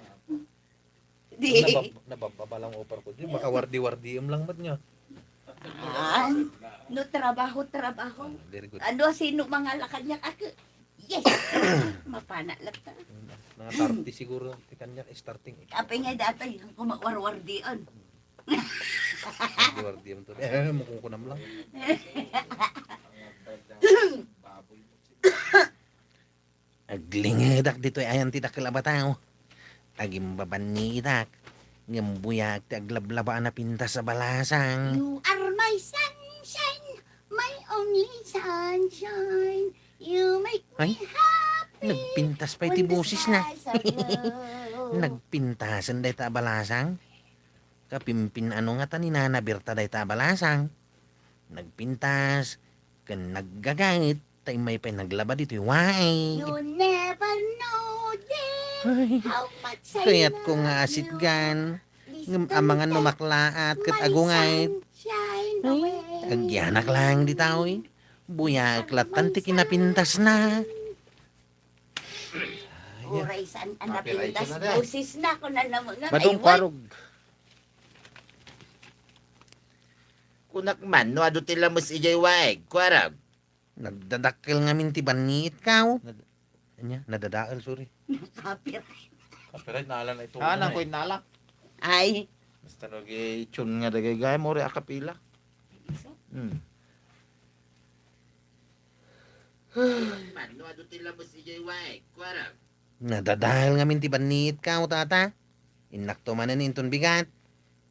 Di. Nabab-, nabababa lang offer ko di. Makawardi-wardi lang mat niya. Ah, no trabaho, trabaho. Ah, very good. Ano, sino mga lakad niya? Ako, yes! Mapana lang ta. Mm, mga thirty siguro, ti kanya starting, eh. Apay nga dati, ang kumawarwardian. Warwardian to. Eh, makukunam lang. Aglingedak ditoy ayan ti dakkel a bataw. Agimbabanniidak, ngem buyaak ti aglablaba a napintas a balasang. You are my sunshine, my only sunshine. You make me happy. Ay, nagpintas pay ti boses na. Nagpintasen dayta a balasang. Kapimpin-ano nga ta ni Nana Berta dayta a balasang. Nagpintas ken naggagait. Ta immay pay naglaba ditoy waig. You never know, dear, Ay, how much I kayat ko nga love you. Asitgan. Ngem amangan no maklaat ket agungayt. Ay, agyanak laeng dita, oy. Buyaek lattan ti kinapintasna. Uray saan a napintas bosesna, kunana met nga, Madung ay, wa- Kuarog. Kunak man, no adu ti lames idiay waig, Kuarog. Nagdadakkel ngamin ti banniit, kaw. Nad-, ania? Nadadael, sorry. Copyright. Copyright, naala na ito. Ah, nang koy nala. Ay. Basta no, gi-tune nga dagay gayam, uri a kapila. Hmm. Man, no adu ti lames idiay waig, Kuarog. Nadadael ngamin ti banniit, kaw, tata. Innakto manen inton bigat.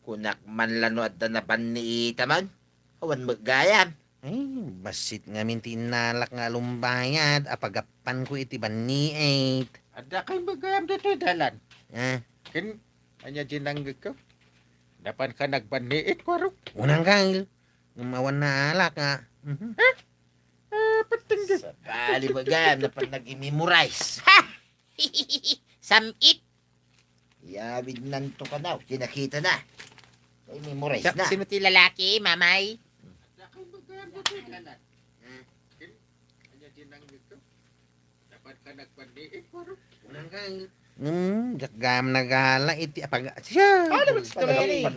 Kunak man la no adda nabanniitaman. Awan met gayam. Ay, bassit ngamin ti innalak nga alumbayad a pagappanko iti banniit. Adda kay met gayam ditoy dalan. Ah. Ken, ania di nangngetkon? Napanka nagbanniit, Kuarog? Unang kail. Ngem awan naalak nga. Mhm. Ha? Ah, patenggen. Sabali met gayam, napan nag-memorize. Ha! Sam-it. Yawid nanto kanaw, kinakita na. Ay, memorize na. Sino ti lalaki, mamay? Hmm, diak gayam nagala iti apag-, siya. Ano ba ito?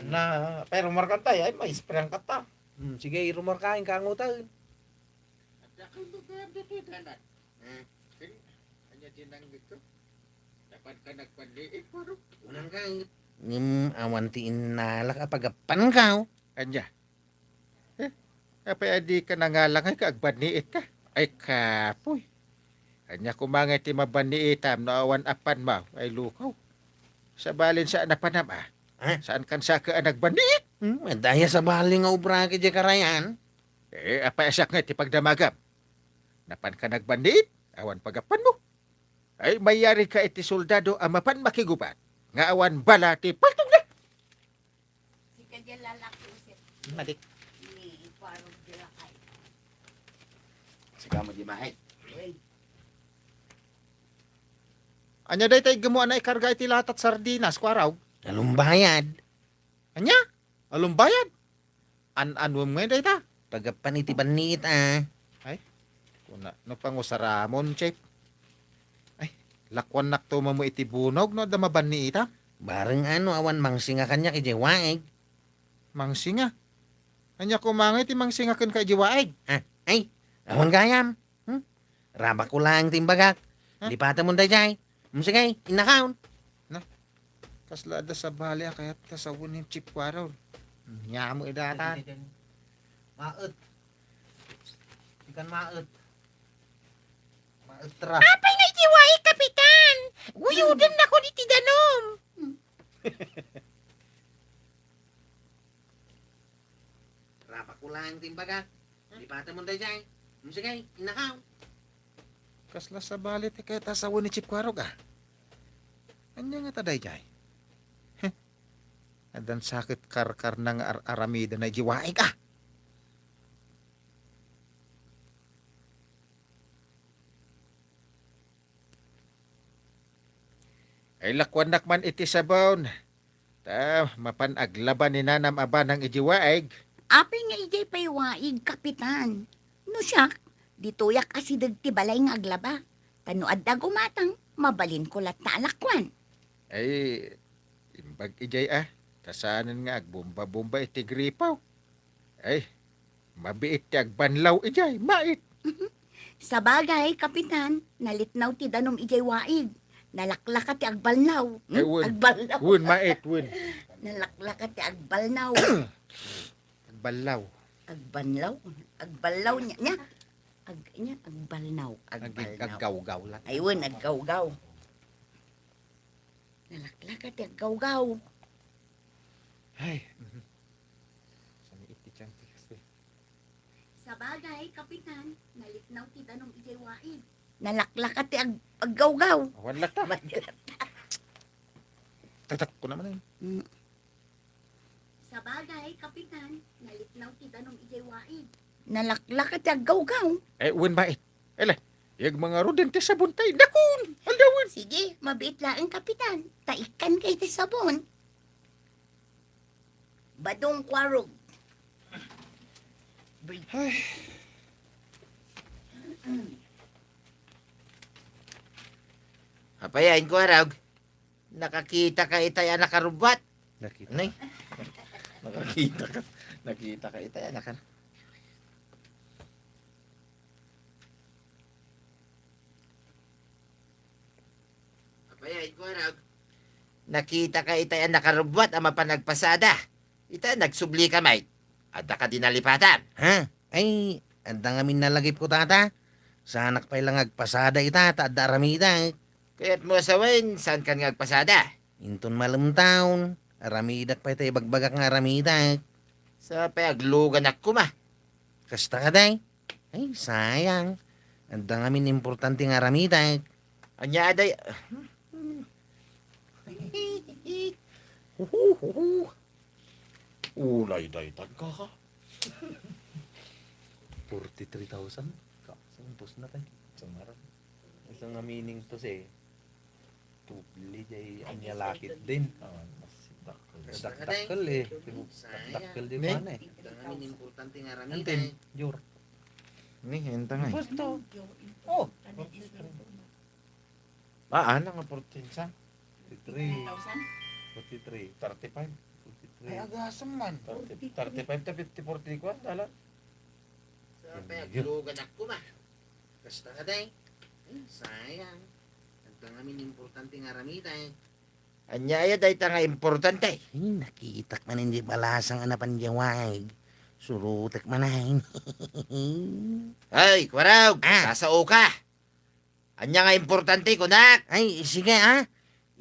Pero markanta, ay, may isprang kata. Hmm, sige, irumarkain ka ang utang. Adda kay magayam ditoy dalan. Hmm. Ken, ania di nangngetkon? Dapat ka nagbanniit, Kuarog. Unang ka. Ngem awan ti innalak a pagappankaw. Ania? Eh, apay a dika nangalangay ket agbanniit ka? Ay, kapoy. Ania koma ngay ti mabanniitam no awan appanmo? Ay, lukaw. Sabalin saan a panam, ah. Ha? Saan kan saka a nagbanniit? Hmm, adda aya sabali nga obra ket diay karayan. Eh, apay a siak nga iti pagdamagam? Napanka nagbanniit, awan pagappanmo. Ay, mayarigka iti soldado a mapan makigubat, nga awan bala ti paltogna. Sika diay lalaki, sir. Madik. Ni Kuarog di lakay. Sika mo di mahit. Uy. Ania dayta iggemmo a naikarga iti latat sardinas, Kuarog? Alumbayad. Ania? Alumbayad? An-anuem ngay dayta? Pagappan iti banniit, a. Ay, kuna, no pangusaramon, Chief. Ay, lakuannakto mamo iti bunog no adda mabanniitam. Bareng ano, awan mangsinga kaniak idiay waig. Mangsinga? Ania koma ngay ti mangsinga kenka idiay waig? Ha? Ay, awan gayam. Hmm? Rabakko laeng ti imbagak. Ha? Lipatemon daydiay. Hmm, sige, innakaon. Na, kasla adda sabali a kayatka sawen ni Chief Kuarog. Nia mo idatan. Maet. Ikan maet. Maet ra. Apay nga iti waig, Kapitan? Guyodennakon iti danum. Rabakko laeng ti imbagak. Lipatemon daydiay. Hmm, sige, innakaw. Kasla sabali ti kayat a sawen ni Chief Kuarog, a. Ania ngata daydiay? Heh. Addan sa ket karkarna nga ar-aramidana idiay waig, a. Ay, lakuannak man iti sabon. Ta, mapan aglaba ni nanam a banang idiay waig. Apay nga idiay pay waig, Kapitan? No siak, ditoyak asideg ti balay nga aglaba. Ta no adda gumatang, mabalinko latta a lakuan. Ay, imbag idiay, a. Ta saanen nga agbomba-bomba iti gripo. Ay, mabiit ti agbanlaw idiay, maet. Sabagay, Kapitan, nalitnaw ti danum idiay waig. Nalaklaka ti agbalnaw. Hmm? Ay, wen. Agbalnaw. Wen, maet, wen. Nalaklaka ti agbalnaw. Agballaw. Agbanlaw? Agballaw nia, nia? Ag-, nia, agbalnaw. Ag-, agbalnaw. Aggawgaw lang. Ay, wen, aggawgaw. Nalaklaka ti aggawgaw. Ay. Mhm. Saan iti tiyan ti kasi? Sabagay, Kapitan, nalitnaw ti danum idiay waig. Nalaklaka ti ag-, aggawgaw. Awan latta. Awan latta. Tatak ko naman, eh. Mm. Sabagay, Kapitan, nalitnaw ti danum idiay waig. Nalaklaka ti aggawgaw. Eh, wen, maet. Ala, agmangaruden ti sabon tayo. Dakun! Aldawen! Sige, mabiit laeng, Kapitan. Ta ikkan kay ti sabon. Badong Kwarog. Ay. Apay, Kuwarog? Nakakita ka itay a nakarubbat? Nakita. Anay? Nakakita ka. Nakita ka itay a nakar- Apay, Kuwarog? Nakita ka itay a nakarubbat a mapan agpasada. Ita, nagsubli ka met. Adda ka di nalipatan? Ha? Ay, adda ngamin nalagipko, Tata. Saanak pay la nga agpasada ita, ta adda aramidek. Kayat mo a sawen, saan kan nga agpasada? Inton malem taon, aramidek pay ta ibagbagak nga aramidek. Sa pay agluganak koma. Kasta kadi? Ay, sayang. Adda ngamin importante nga aramidek. Ania, aday? Huhuhu. Unay daytan, kaka. Forty-three thousand? Ka, sumpos na tayo. Samaran. Isa nga meaning to, eh. Tubli jay ania lakit din. Ah, mas dak-, dakdakkel, eh. Dakdakkel jay. Ni? Pana, eh. Ito nga importante nga aramid, Antin, eh. Jor. Ni, enta nga, eh. Basta. Oh. Ah, ano nga, forty-three? Forty-three. Forty-three. Thirty-five. Forty-three. Ay, agasem man. Thirty, thirty-five to fifty, forty, kuwan, dalan. Sa pagluganak ko ba? Kasta ka, day. Ay, sayang. Adda ngamin importante nga aramid, eh. Ania aya dayta nga importante? Ay, nakitak man iti balasang a napan idiay waig. Surotek man, ay. Ay, Kuwarog, ah, sasao ka. Ania nga importante, kunak? Ay, sige, ah.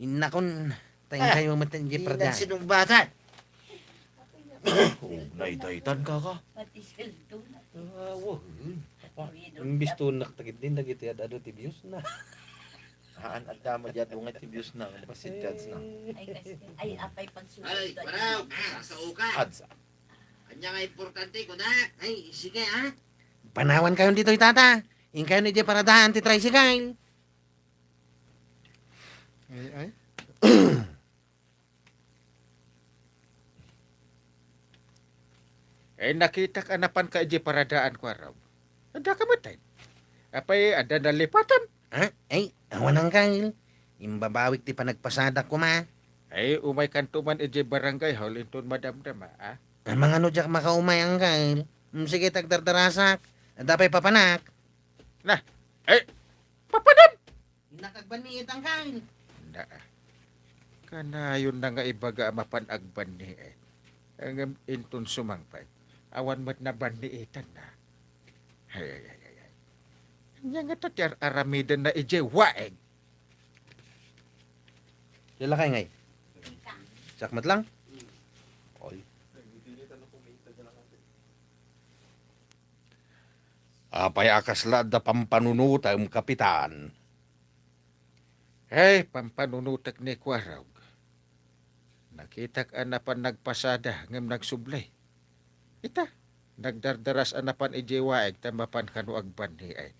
Innakon, tayo kayo matan idiay parada. Sinungbatan. Oh, naydaytan, kaka. Pati sweldo na. Ah, wah. Apa, imbis tunak tagid din, dagiti ad-adu ti views na. Haan, adda mo diyan, nga ti views na, basit ads na. Ay, kasi, ay, apay pagsulat. Ay, Kuwarog, sasao ka. Ads. Ania nga importante, kunak? Ay, sige, ah. Panawan kayo ditoy, Tata. Inkayo ni idiay paradaan ti tricycle. Ay, ay. Eh, nakitak a napan ka idiay paradaan, Kuwarog. Adda ka met, ay. Apay, adda nalipatan? Ha? Ay, awan, Angkel. Imbabawik ti panagpasadak koma. Ay, umay kanto man idiay barangay hall inton madamdama, ah? Amangano diak makaumay, Angkel? Mm, sige, tagdardarasak. Adda pay papanak. Na, eh, papanam! Nakagbanniit, Angkel. Na, kanayon na nga ibaga a mapan agbanniit. Ngem inton sumangpet, awan met nabanniitanna. Ay, ay, ay, ay, ay. Ania ngata ti ar-aramiden na idiay waig? Yala kay ngay. Siak met lang? Oy. Apay a kasla adda pampanunotem, Kapitan? Hey, pampanunotek ni Kuwarog. Nakitak a napan nagpasada ngem nagsubli. Ita, nagdardaras a napan idiay waig ta mapan kano agbanniit.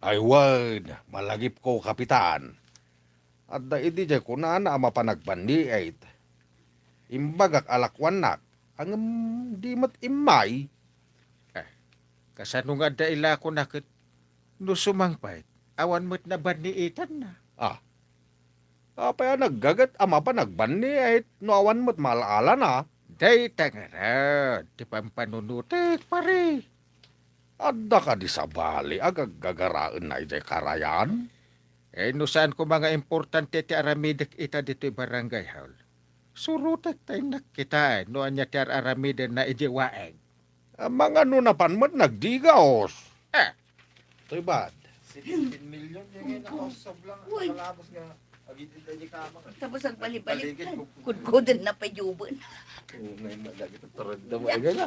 Ay wen, malagipko, Kapitan. Adda idi diay kunana a mapan agbanniit. Imbagak a lakuannak, ngem di met immay. Ah, kasano nga adda ilakona ket no sumangpet, awan met nabanniitanna? Ah. Apay a naggaget a mapan agbanniit no awan met maal-alana? Dayta ngarud ti pampanunotek, pare. Adda kadi sabali a gaggagaraenna idiay karayan? Eh, no saan koma nga importante ti aramidek ita ditoy barangay hall, surotek ta innak kitaen no ania ti ar-aramidenna idiay waig. Amangano napan met nagdigaos? Eh. Toy bad. Seventeen million, yung nga, nakausab lang, uy, nakalabas nga. Agitid na di kama. Tapos agbalibalik, kudkuden na pa juben. Oo, ngayon na, lagi ito, taragda mo, agay na.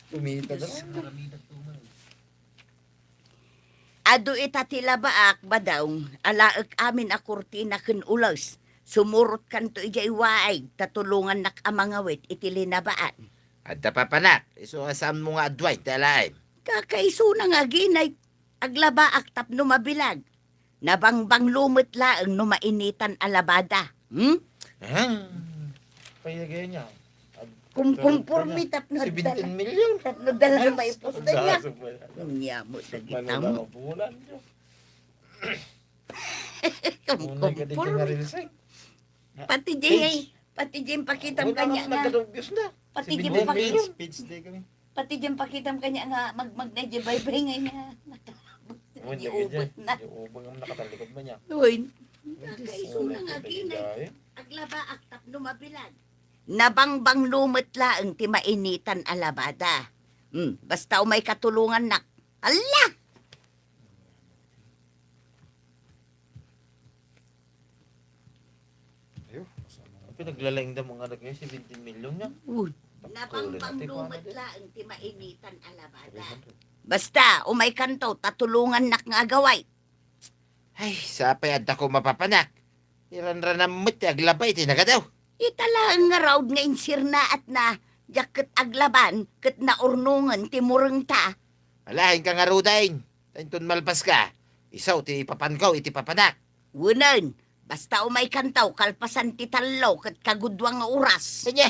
Tumita na. Diyos. Adu ita ti labaak, Badong, alaek amin a kurtina ken ules. Sumurotkanto idiay waig, ta tulongannak a mangawit iti linabaan. Adda papanak, isu a saanmo nga aduay ti alaem. Kakaisuna nga aginay, Aglabaak tapno mabilag. Nabangbanglo met laeng no mainitan a labada. Hmm? Ah, payagay niya. Ag-, Kumkumpormi tapno seventeen million. Tapno dala na maipusta niya. Ang gaso ba yan? Nya mo, dagita mo. Manula ang bulan, Diyos. Unay ka di Kumkumpormi. Kinaril, sir. Pati di, pati di pakitam kanya nga. Nagkadugos na. Pati di seventeen million. Page, page day kami. Pati diyan pakitam kanya nga magmagna diyan baybay nga niya. Matulog. Uy, di Giubot na. Di ubang ang nakatalikod man niya. Uy, nakaiso na nga kinay. Aglaba ak tapno mabilag. Nabangbanglo met laeng ti mainitan a labada. Hmm, basta umay katulongannak. Alla! Ayo, masama nga. Pinaglalaing da mga anak niya, seventeen million niya. Uy. Nabangbanglo met laeng ti mainitan a labada. Basta, umay kanto, tatulongannak nga agaway. Ay, sapay adda ko mapapanak. Iranranam met ti aglaba iti nagadaw. Ita laeng nga raod nga insirnaatna, diak ket aglaban, ket naurnongen ti murengta. Alaen ka nga rudain. Ta inton malpaska, isu ti ipapanko iti papanak. Wenen, basta umaykanto kalpasan ti tallo ket kagudua nga oras. Ania?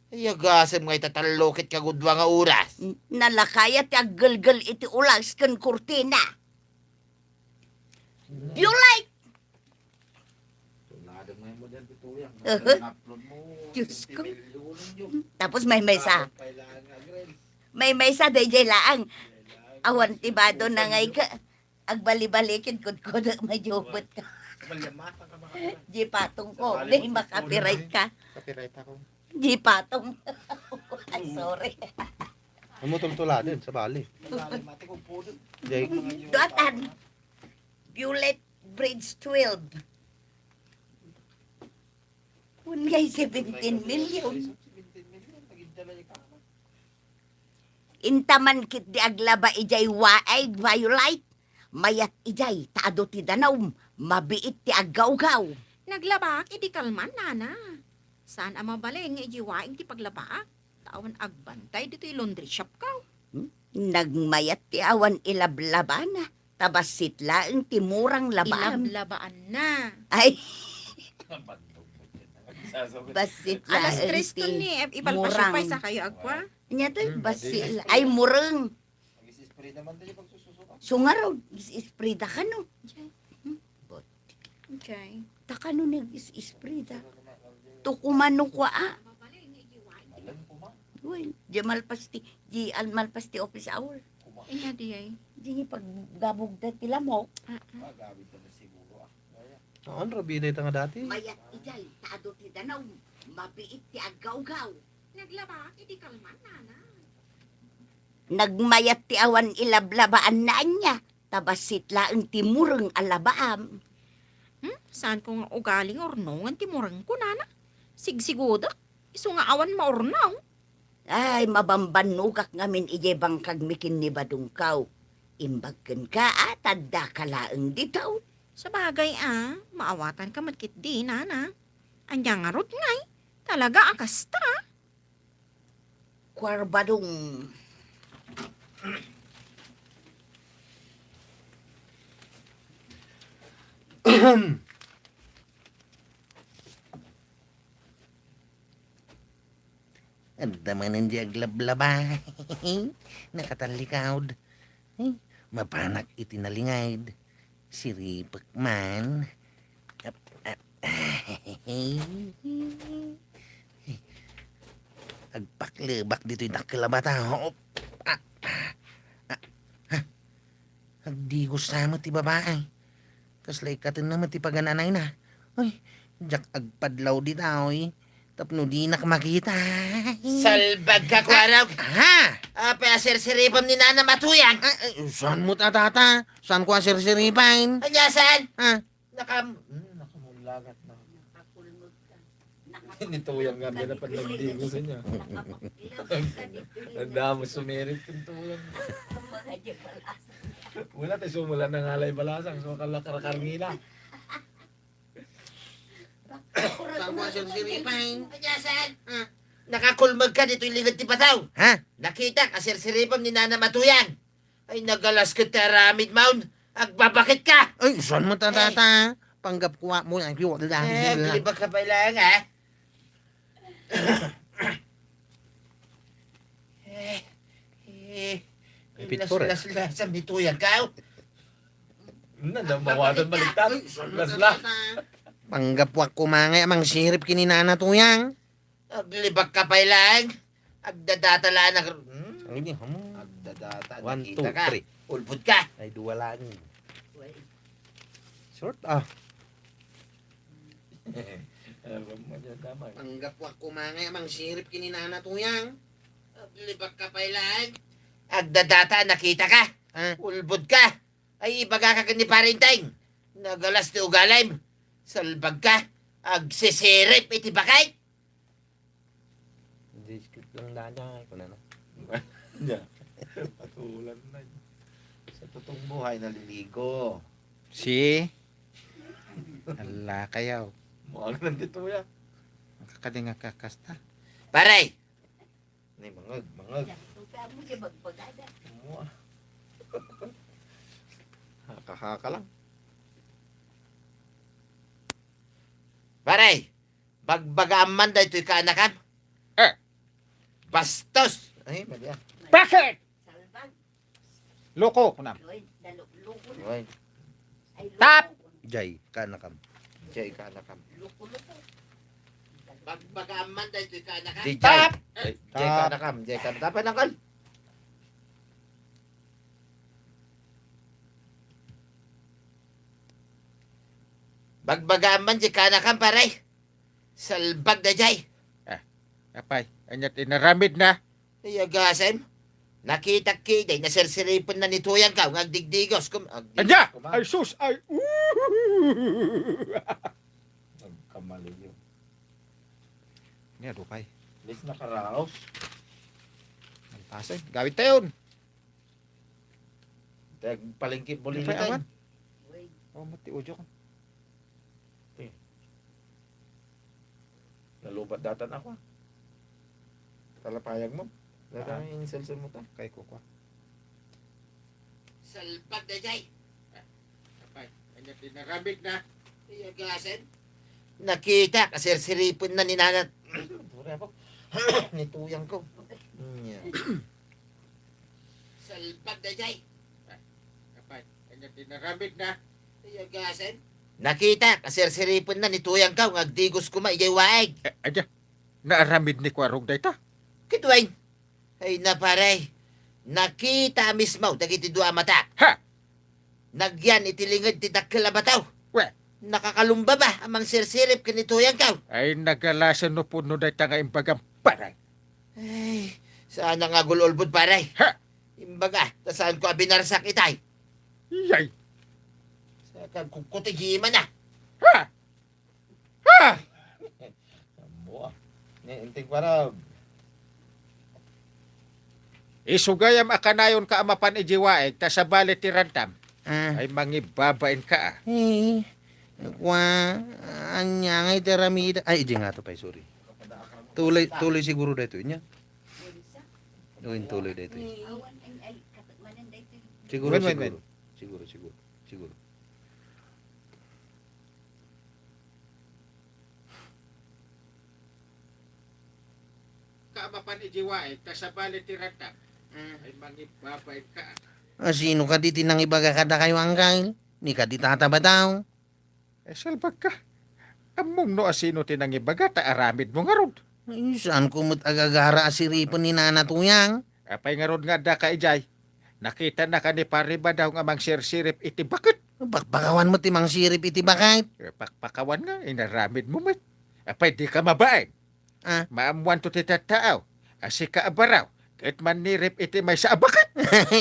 Ay, agasem nga ita tallo ket kagudua nga oras. N-, nalakaya ti aggelgel iti ulas ken kurtina. Do you like? Aha. Diyos ko. Tapos maymaysa. Maymaysa, daydiay laeng. Awan ti bado na ngay ka. Agbalibalikid kudkudak, majugot ka. Di patong ko. Di makapiright ka. Copyright ako. Di patong. Ay, sorry. Ang mutultula din sa bali. Jay. Duatan. Violet Bridge twelve. Unyay seventeen million. Intaman ket di aglaba ijay waay, Violet. Mayat ijay ta adu ti danum, mabiit ti aggawgaw. Naglabaak idi kalman, nana. Saan a mabalin nga ijay waing ti paglabaak? Ta awan agbantay ditoy laundry shop ko. Hmm? Nagmayat ti awan ilablabana, ta bassit laeng ti murang labaam. Ilablabaanna. Ay. Bassit laeng ti murang. Alas tres to ni, ipalpasyo pay sa kayo agwa. Anya to, hmm, bassit la-, ay, mureng. Nag-is-spray naman tayo pagsususuka. So nga raw, is-spray da kano. Okay. Hmm? But, okay. Ta kano nag-is-spray da? To kumano kwa, ah? Well, di malpas ti, di al-, malpas ti office hour. Ina di ay. Di ni paggabog da ti lamok. Ah, ah. Haan, rabinay ta nga dati. Mayat ijay, ta adu ti danum, mabiit ti aggawgaw. Naglabaak idi kalman, nana. Nagmayat ti awan ilablabaanna ania, ta bassit laeng ti mureng a labaam. Hmm? Saan ko nga ugali nga urnongen ti murengko, nana? Sigsigudek, isu nga awan maurnaw. Ay, mabambannogak ngamin idiay bangkagmi ken ni Badongkaw. Imbag kenka, a, ta addaka laeng ditaw. Sabagay, a, maawatanka met ketdi, nana. Ania ngarud ngay? Talaga a kasta? Kuarbadong. Adda manen di aglablaba. Nakatallikawd. Ay, mapanak iti nalingayed. Siripek man. Ap-, ap-, agpaklebak ditoy dakkel a bata. Op. Ah, ah, ah. Ha? Agdigos sa met ti babae. Kasla ikkatenna met ti pagan-anayna. Ay, diak agpadlaw dita, oy. Tapno dinak makita. Salbag ka, kuarog! Ha? Apay a sirsiripem ni Nana Matuyang? Ay, ay, saan mo, tatata? Saan ko a sirsiripen? Anya, saan? Ha? Nakam-, hmm, nakamulagat na. Ni Tuyang nga, may napanagdigo sa niya. Ang damo sumirit kang Tuyang. Wala tayo sumula na nga lay balasang, so kalakarakarngila. Saan ko a sirsiripem? Anya, saan? Ha? Nakakulmeg ka ditoy linged ti bataw. Ha? Nakitak a sirsiripem ni Nana Matuyang. Ay, nagalas ket ti aramid maon. Agbabakit ka! Ay, saan mo ta, Ay. tata? Panggap kuwa mo, ay, kiwa, Eh, dali, dali. Aglibak ka pay laeng, ha? Eh, eh, Ay, pitpor, eh. Las, las, las, ang bituyan ka, oh. Na, na, mawatan baliktad. Ay, saan mo ta, Las, las. tata? Panggap kuwa kumangay, amang sirip ken ni Nana Tuyang. Aglibak ka pay laeng. Agdadata la nak-, hmm? Ang ini, hmm. Agdadata, One, nakita two, ka. Three. Ulbod ka. Ay, dua lang. Short, ah. Alam mo niya naman. Panggap kuwa kumangay, amang sirip ken ni Nana Tuyang. Aglibak ka pay laeng. Agdadata, nakita ka. Ah. Ulbod ka. Ay, ibaga ka ken ni Pare Enteng. Nagalas ti ugalim. Salbag ka. Agsisirip iti bakay. Diskit lang na niya, ay, kuna na. Niya. Patulan na yun. Sa totoong buhay, naliligo. Si? Ala kayaw. Muag nandito ya. Ang kakading nga kakasta. Pare! Ni mangag, mangag. Mua. Haka-haka lang. Pare! Bagbagaam man daytoy kaanakam. Eh. Bastos. Ay, mali ah. Bakit? Loko, kunam. Oy. Tap! Jay, kaanakam. Jay, kaanakam. Bagbagaam man daytoy kaanakam. Di Jay. Tap! Jay, Jay, Tap! Kaanakam. Jay, kaanakam. Tap, anakal. Bagbagaam man di kaanakam, pare. Salbag da jay. Ah, apay, anya ti inaramid na? Ay, agasem. Nakitak ki, day naserseripen na ni Tuyang ka, nga agdigdigos, kum-, agdigos Anya? Kuma. Ay, sus, ay, uh! Nagkamali yun. Niya, dukay. Lis nakaraos. Ang pasay, gawin tayon. Tagpalengke mo Ano lili pa, tayo. Awan? Oh, mati, ojo ka. Eh. Nalubat datan ako, ah. Talapayag mo. Datan Saan? Yung cellphone mo ta. Kay kuko. Salpag na jay. Ah, kapay. Kanya pinaramig na. Iya gasen. Nakita, kaserseripen na ni nanat. Pura po. Ni Tuyang ko. Nya. Salpag na jay. Ah, kapay. Kanya pinaramig na. Iya gasen. Nakita, kaserseripen na ni Tuyang ka, nga agdigos kuma, ijay waeg. Eh, adya. Naaramid ni Kuarog dayta? Kitweng. Ay na, pare. Nakita mismo dagiti dua a mata. Ha? Nagyan iti linged ti dakkel a bato. We. Nakakalumba ba a mangsirsirip ken ni Tuyang ka? Ay, nagalasen no pudno dayta nga imbagam, pare. Ay, saan nga agul-ulbod, pare? Ha? Imbaga, ta saan ko a binarsak itay? Yay. Sa kagkukkuti, gima na. Ha? Ha? Ammo, ah. Ni, inting parag. Isu gayam a kanayon ka a mapan iji waeg, ta sabali ti rantam. Ah. Ay, mangibabain ka, ah. Eh, kwa, anya nga iti aramida. Ay, iji nga to pay, sorry. Tuloy, tuloy siguro daytoy, nya? O, intuloy daytoy. Siguro, Wen, wen, siguro. Wen. Siguro, siguro. Siguro. Ka a mapan iji waeg, ta sabali ti rantam. Mm. Ay, mangibabain ka. Asino kadi ti nangibaga kadakayo, Angkel? Ni kadi Tata Bataw? Eh, salbag ka. Ammom no asino ti nangibaga, ta aramid mo ngarud. Ay, saan ko met agagara a siripen ni Nana Tuyang? Apay ngarud nga adda ka ijay? Nakita na ka ni Pare Badaw nga mangsirsirip iti baket. Pakpakawan mo ti mangsirip iti baket. Eh, pakpakawan nga, inaramid mo met. Apay di ka mabain? Ah. Maammuanto ti tattaaw a sika a baraw ket mannirip iti maysa a baket.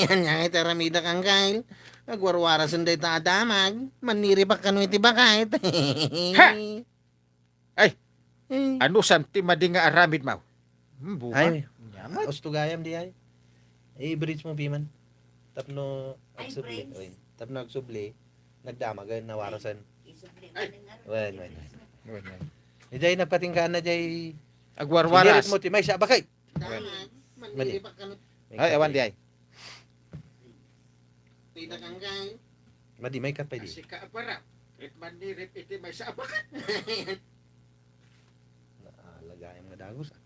Yan nga iti aramidak, Angkel. Agwarwarasen dayta a damag, manniribak kano iti baket. Ha? Ay, eh. Anusam ti madi nga aramid, maw? Hmm, bunga. Ay, nyamat. Usto gayam di ay. I-bridge mo, piman. Tapno agsubli. Ay, tapno agsubli, nagdamag, ay, nawarasan. Wen, wen, wen. Wen, wen. Ijay, nagpatinggaan na jay. Agwarwaras. Sigirit mo, ti maysa a baket. Wen. Mani. Ay, awan di ay. Pida kang kay. Madi, may kat pa idi. Asika a para. Ket man ni rep iti maysa a baket. Naalagayam nga dagus, ah.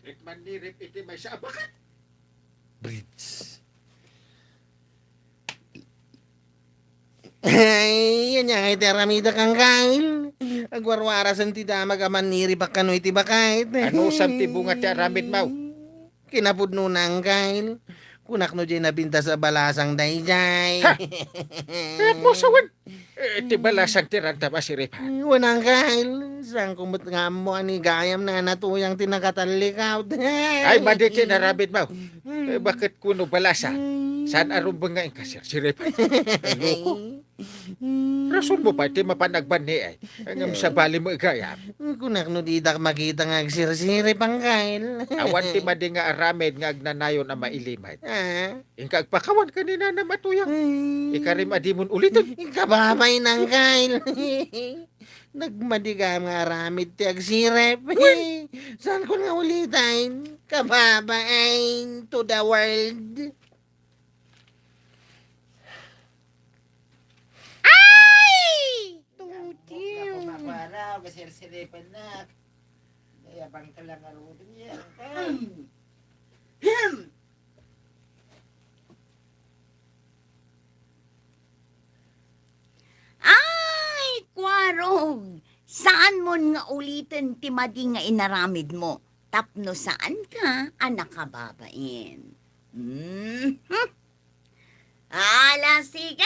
Ket man ni rep iti maysa a baket. Bridge. Ay, ania ngay ti aramidek, Angkel? Agwarwarasen ti damag a manniribak kano iti baket. Anusam ti bunga ti aramidmo? Kinapudnona, Angkel. Kunak no diay nabintas a balasang daydiay. Ha? Kayatmo sawen? Eh, ti balasang ti rantama, Sirip. Wen, Angkel. Saanko met nga ammo a ni gayam a natuyang ti nakatallikawda. Ay, madi ti inaramidmo. Eh, baket kuno balasa? Saan a rumbeng nga inka, Sir, Sirip? Loko. Rasonmo pay ti mapan agbanni, ay. Ngem sabali met gayam. Kunak no didak makita nga agsirsirip, Angkel. Awan ti madi nga aramid nga agnanayon a mailimed. Ah. Inka agpakawan ken ni nanam a tuyang. Ay. Ikarim a dimon uliten. Kababain, Angkel. Nagmadi gayam nga aramid ti agsirip. Wen. Saanko nga uliten? Kababain to the world. Ay! Tudiw. Ako, ako, ako, ako, ara, kasirsiripan na. Ay, abang ka lang, arudin yan. Ahem. Ay, Kuarog, saanmon nga uliten ti madi nga inaramidmo tapno saanka a nakababain. Mhm. Ala, sige!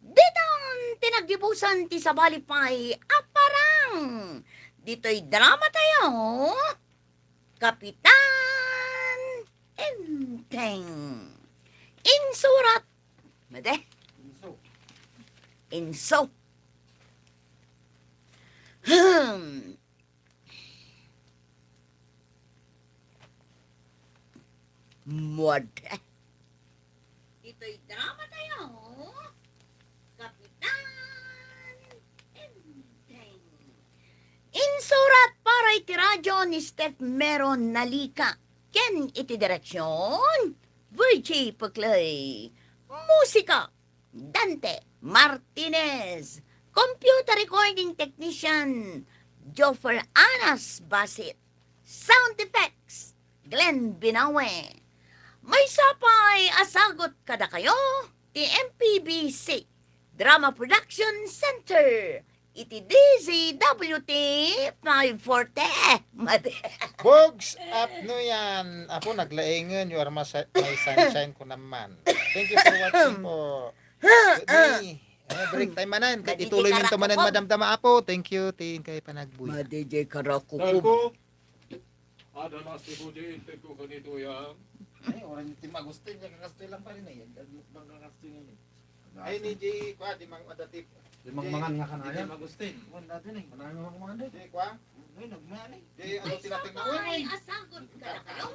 Ditan ti naggibusan ti sabali pay a parang. Ditoy drama tayo, Kapitan Enteng. Insurat. Madi? Inso. Inso. Hmm. Madi. Ditoy drama tayo, Kapitan Enteng. Insurat para iti radyo ni Steph Meron Nalika ken iti direksyon, Virgie Puclay. Musika, Dante Martinez. Computer recording technician, Joffer Anas Basit. Sound effects, Glenn Binawe. Maysa pay a sagut kadakayo ti M P B C Drama Production Center iti D Z W T five forty. Madi. Bugs up no yan. Apo, naglaengen. You are my, my sunshine ko naman. Thank you for watching po. Let me, eh, break time manan. Kay ituloy mi to manan, madamdama, Apo. Thank you, ti inkay panagbuya. Madi jay karakukub. Darko. Ada mas ti budi, integ ko kanito yan. Ay, orang ti Agustin, yung kakastoy lang pa rin eh. Ang mukbang kakastoy nga eh. Ay, ni J, kwa, di mang, ada ti-, di mang mangan nga kanayan. Di Agustin. Wala din eh. Manang nga mangan din. Di, kwa? Ay, nagmani. Di, ano, tinatingnan mo? Ay, asagot ka na kayo.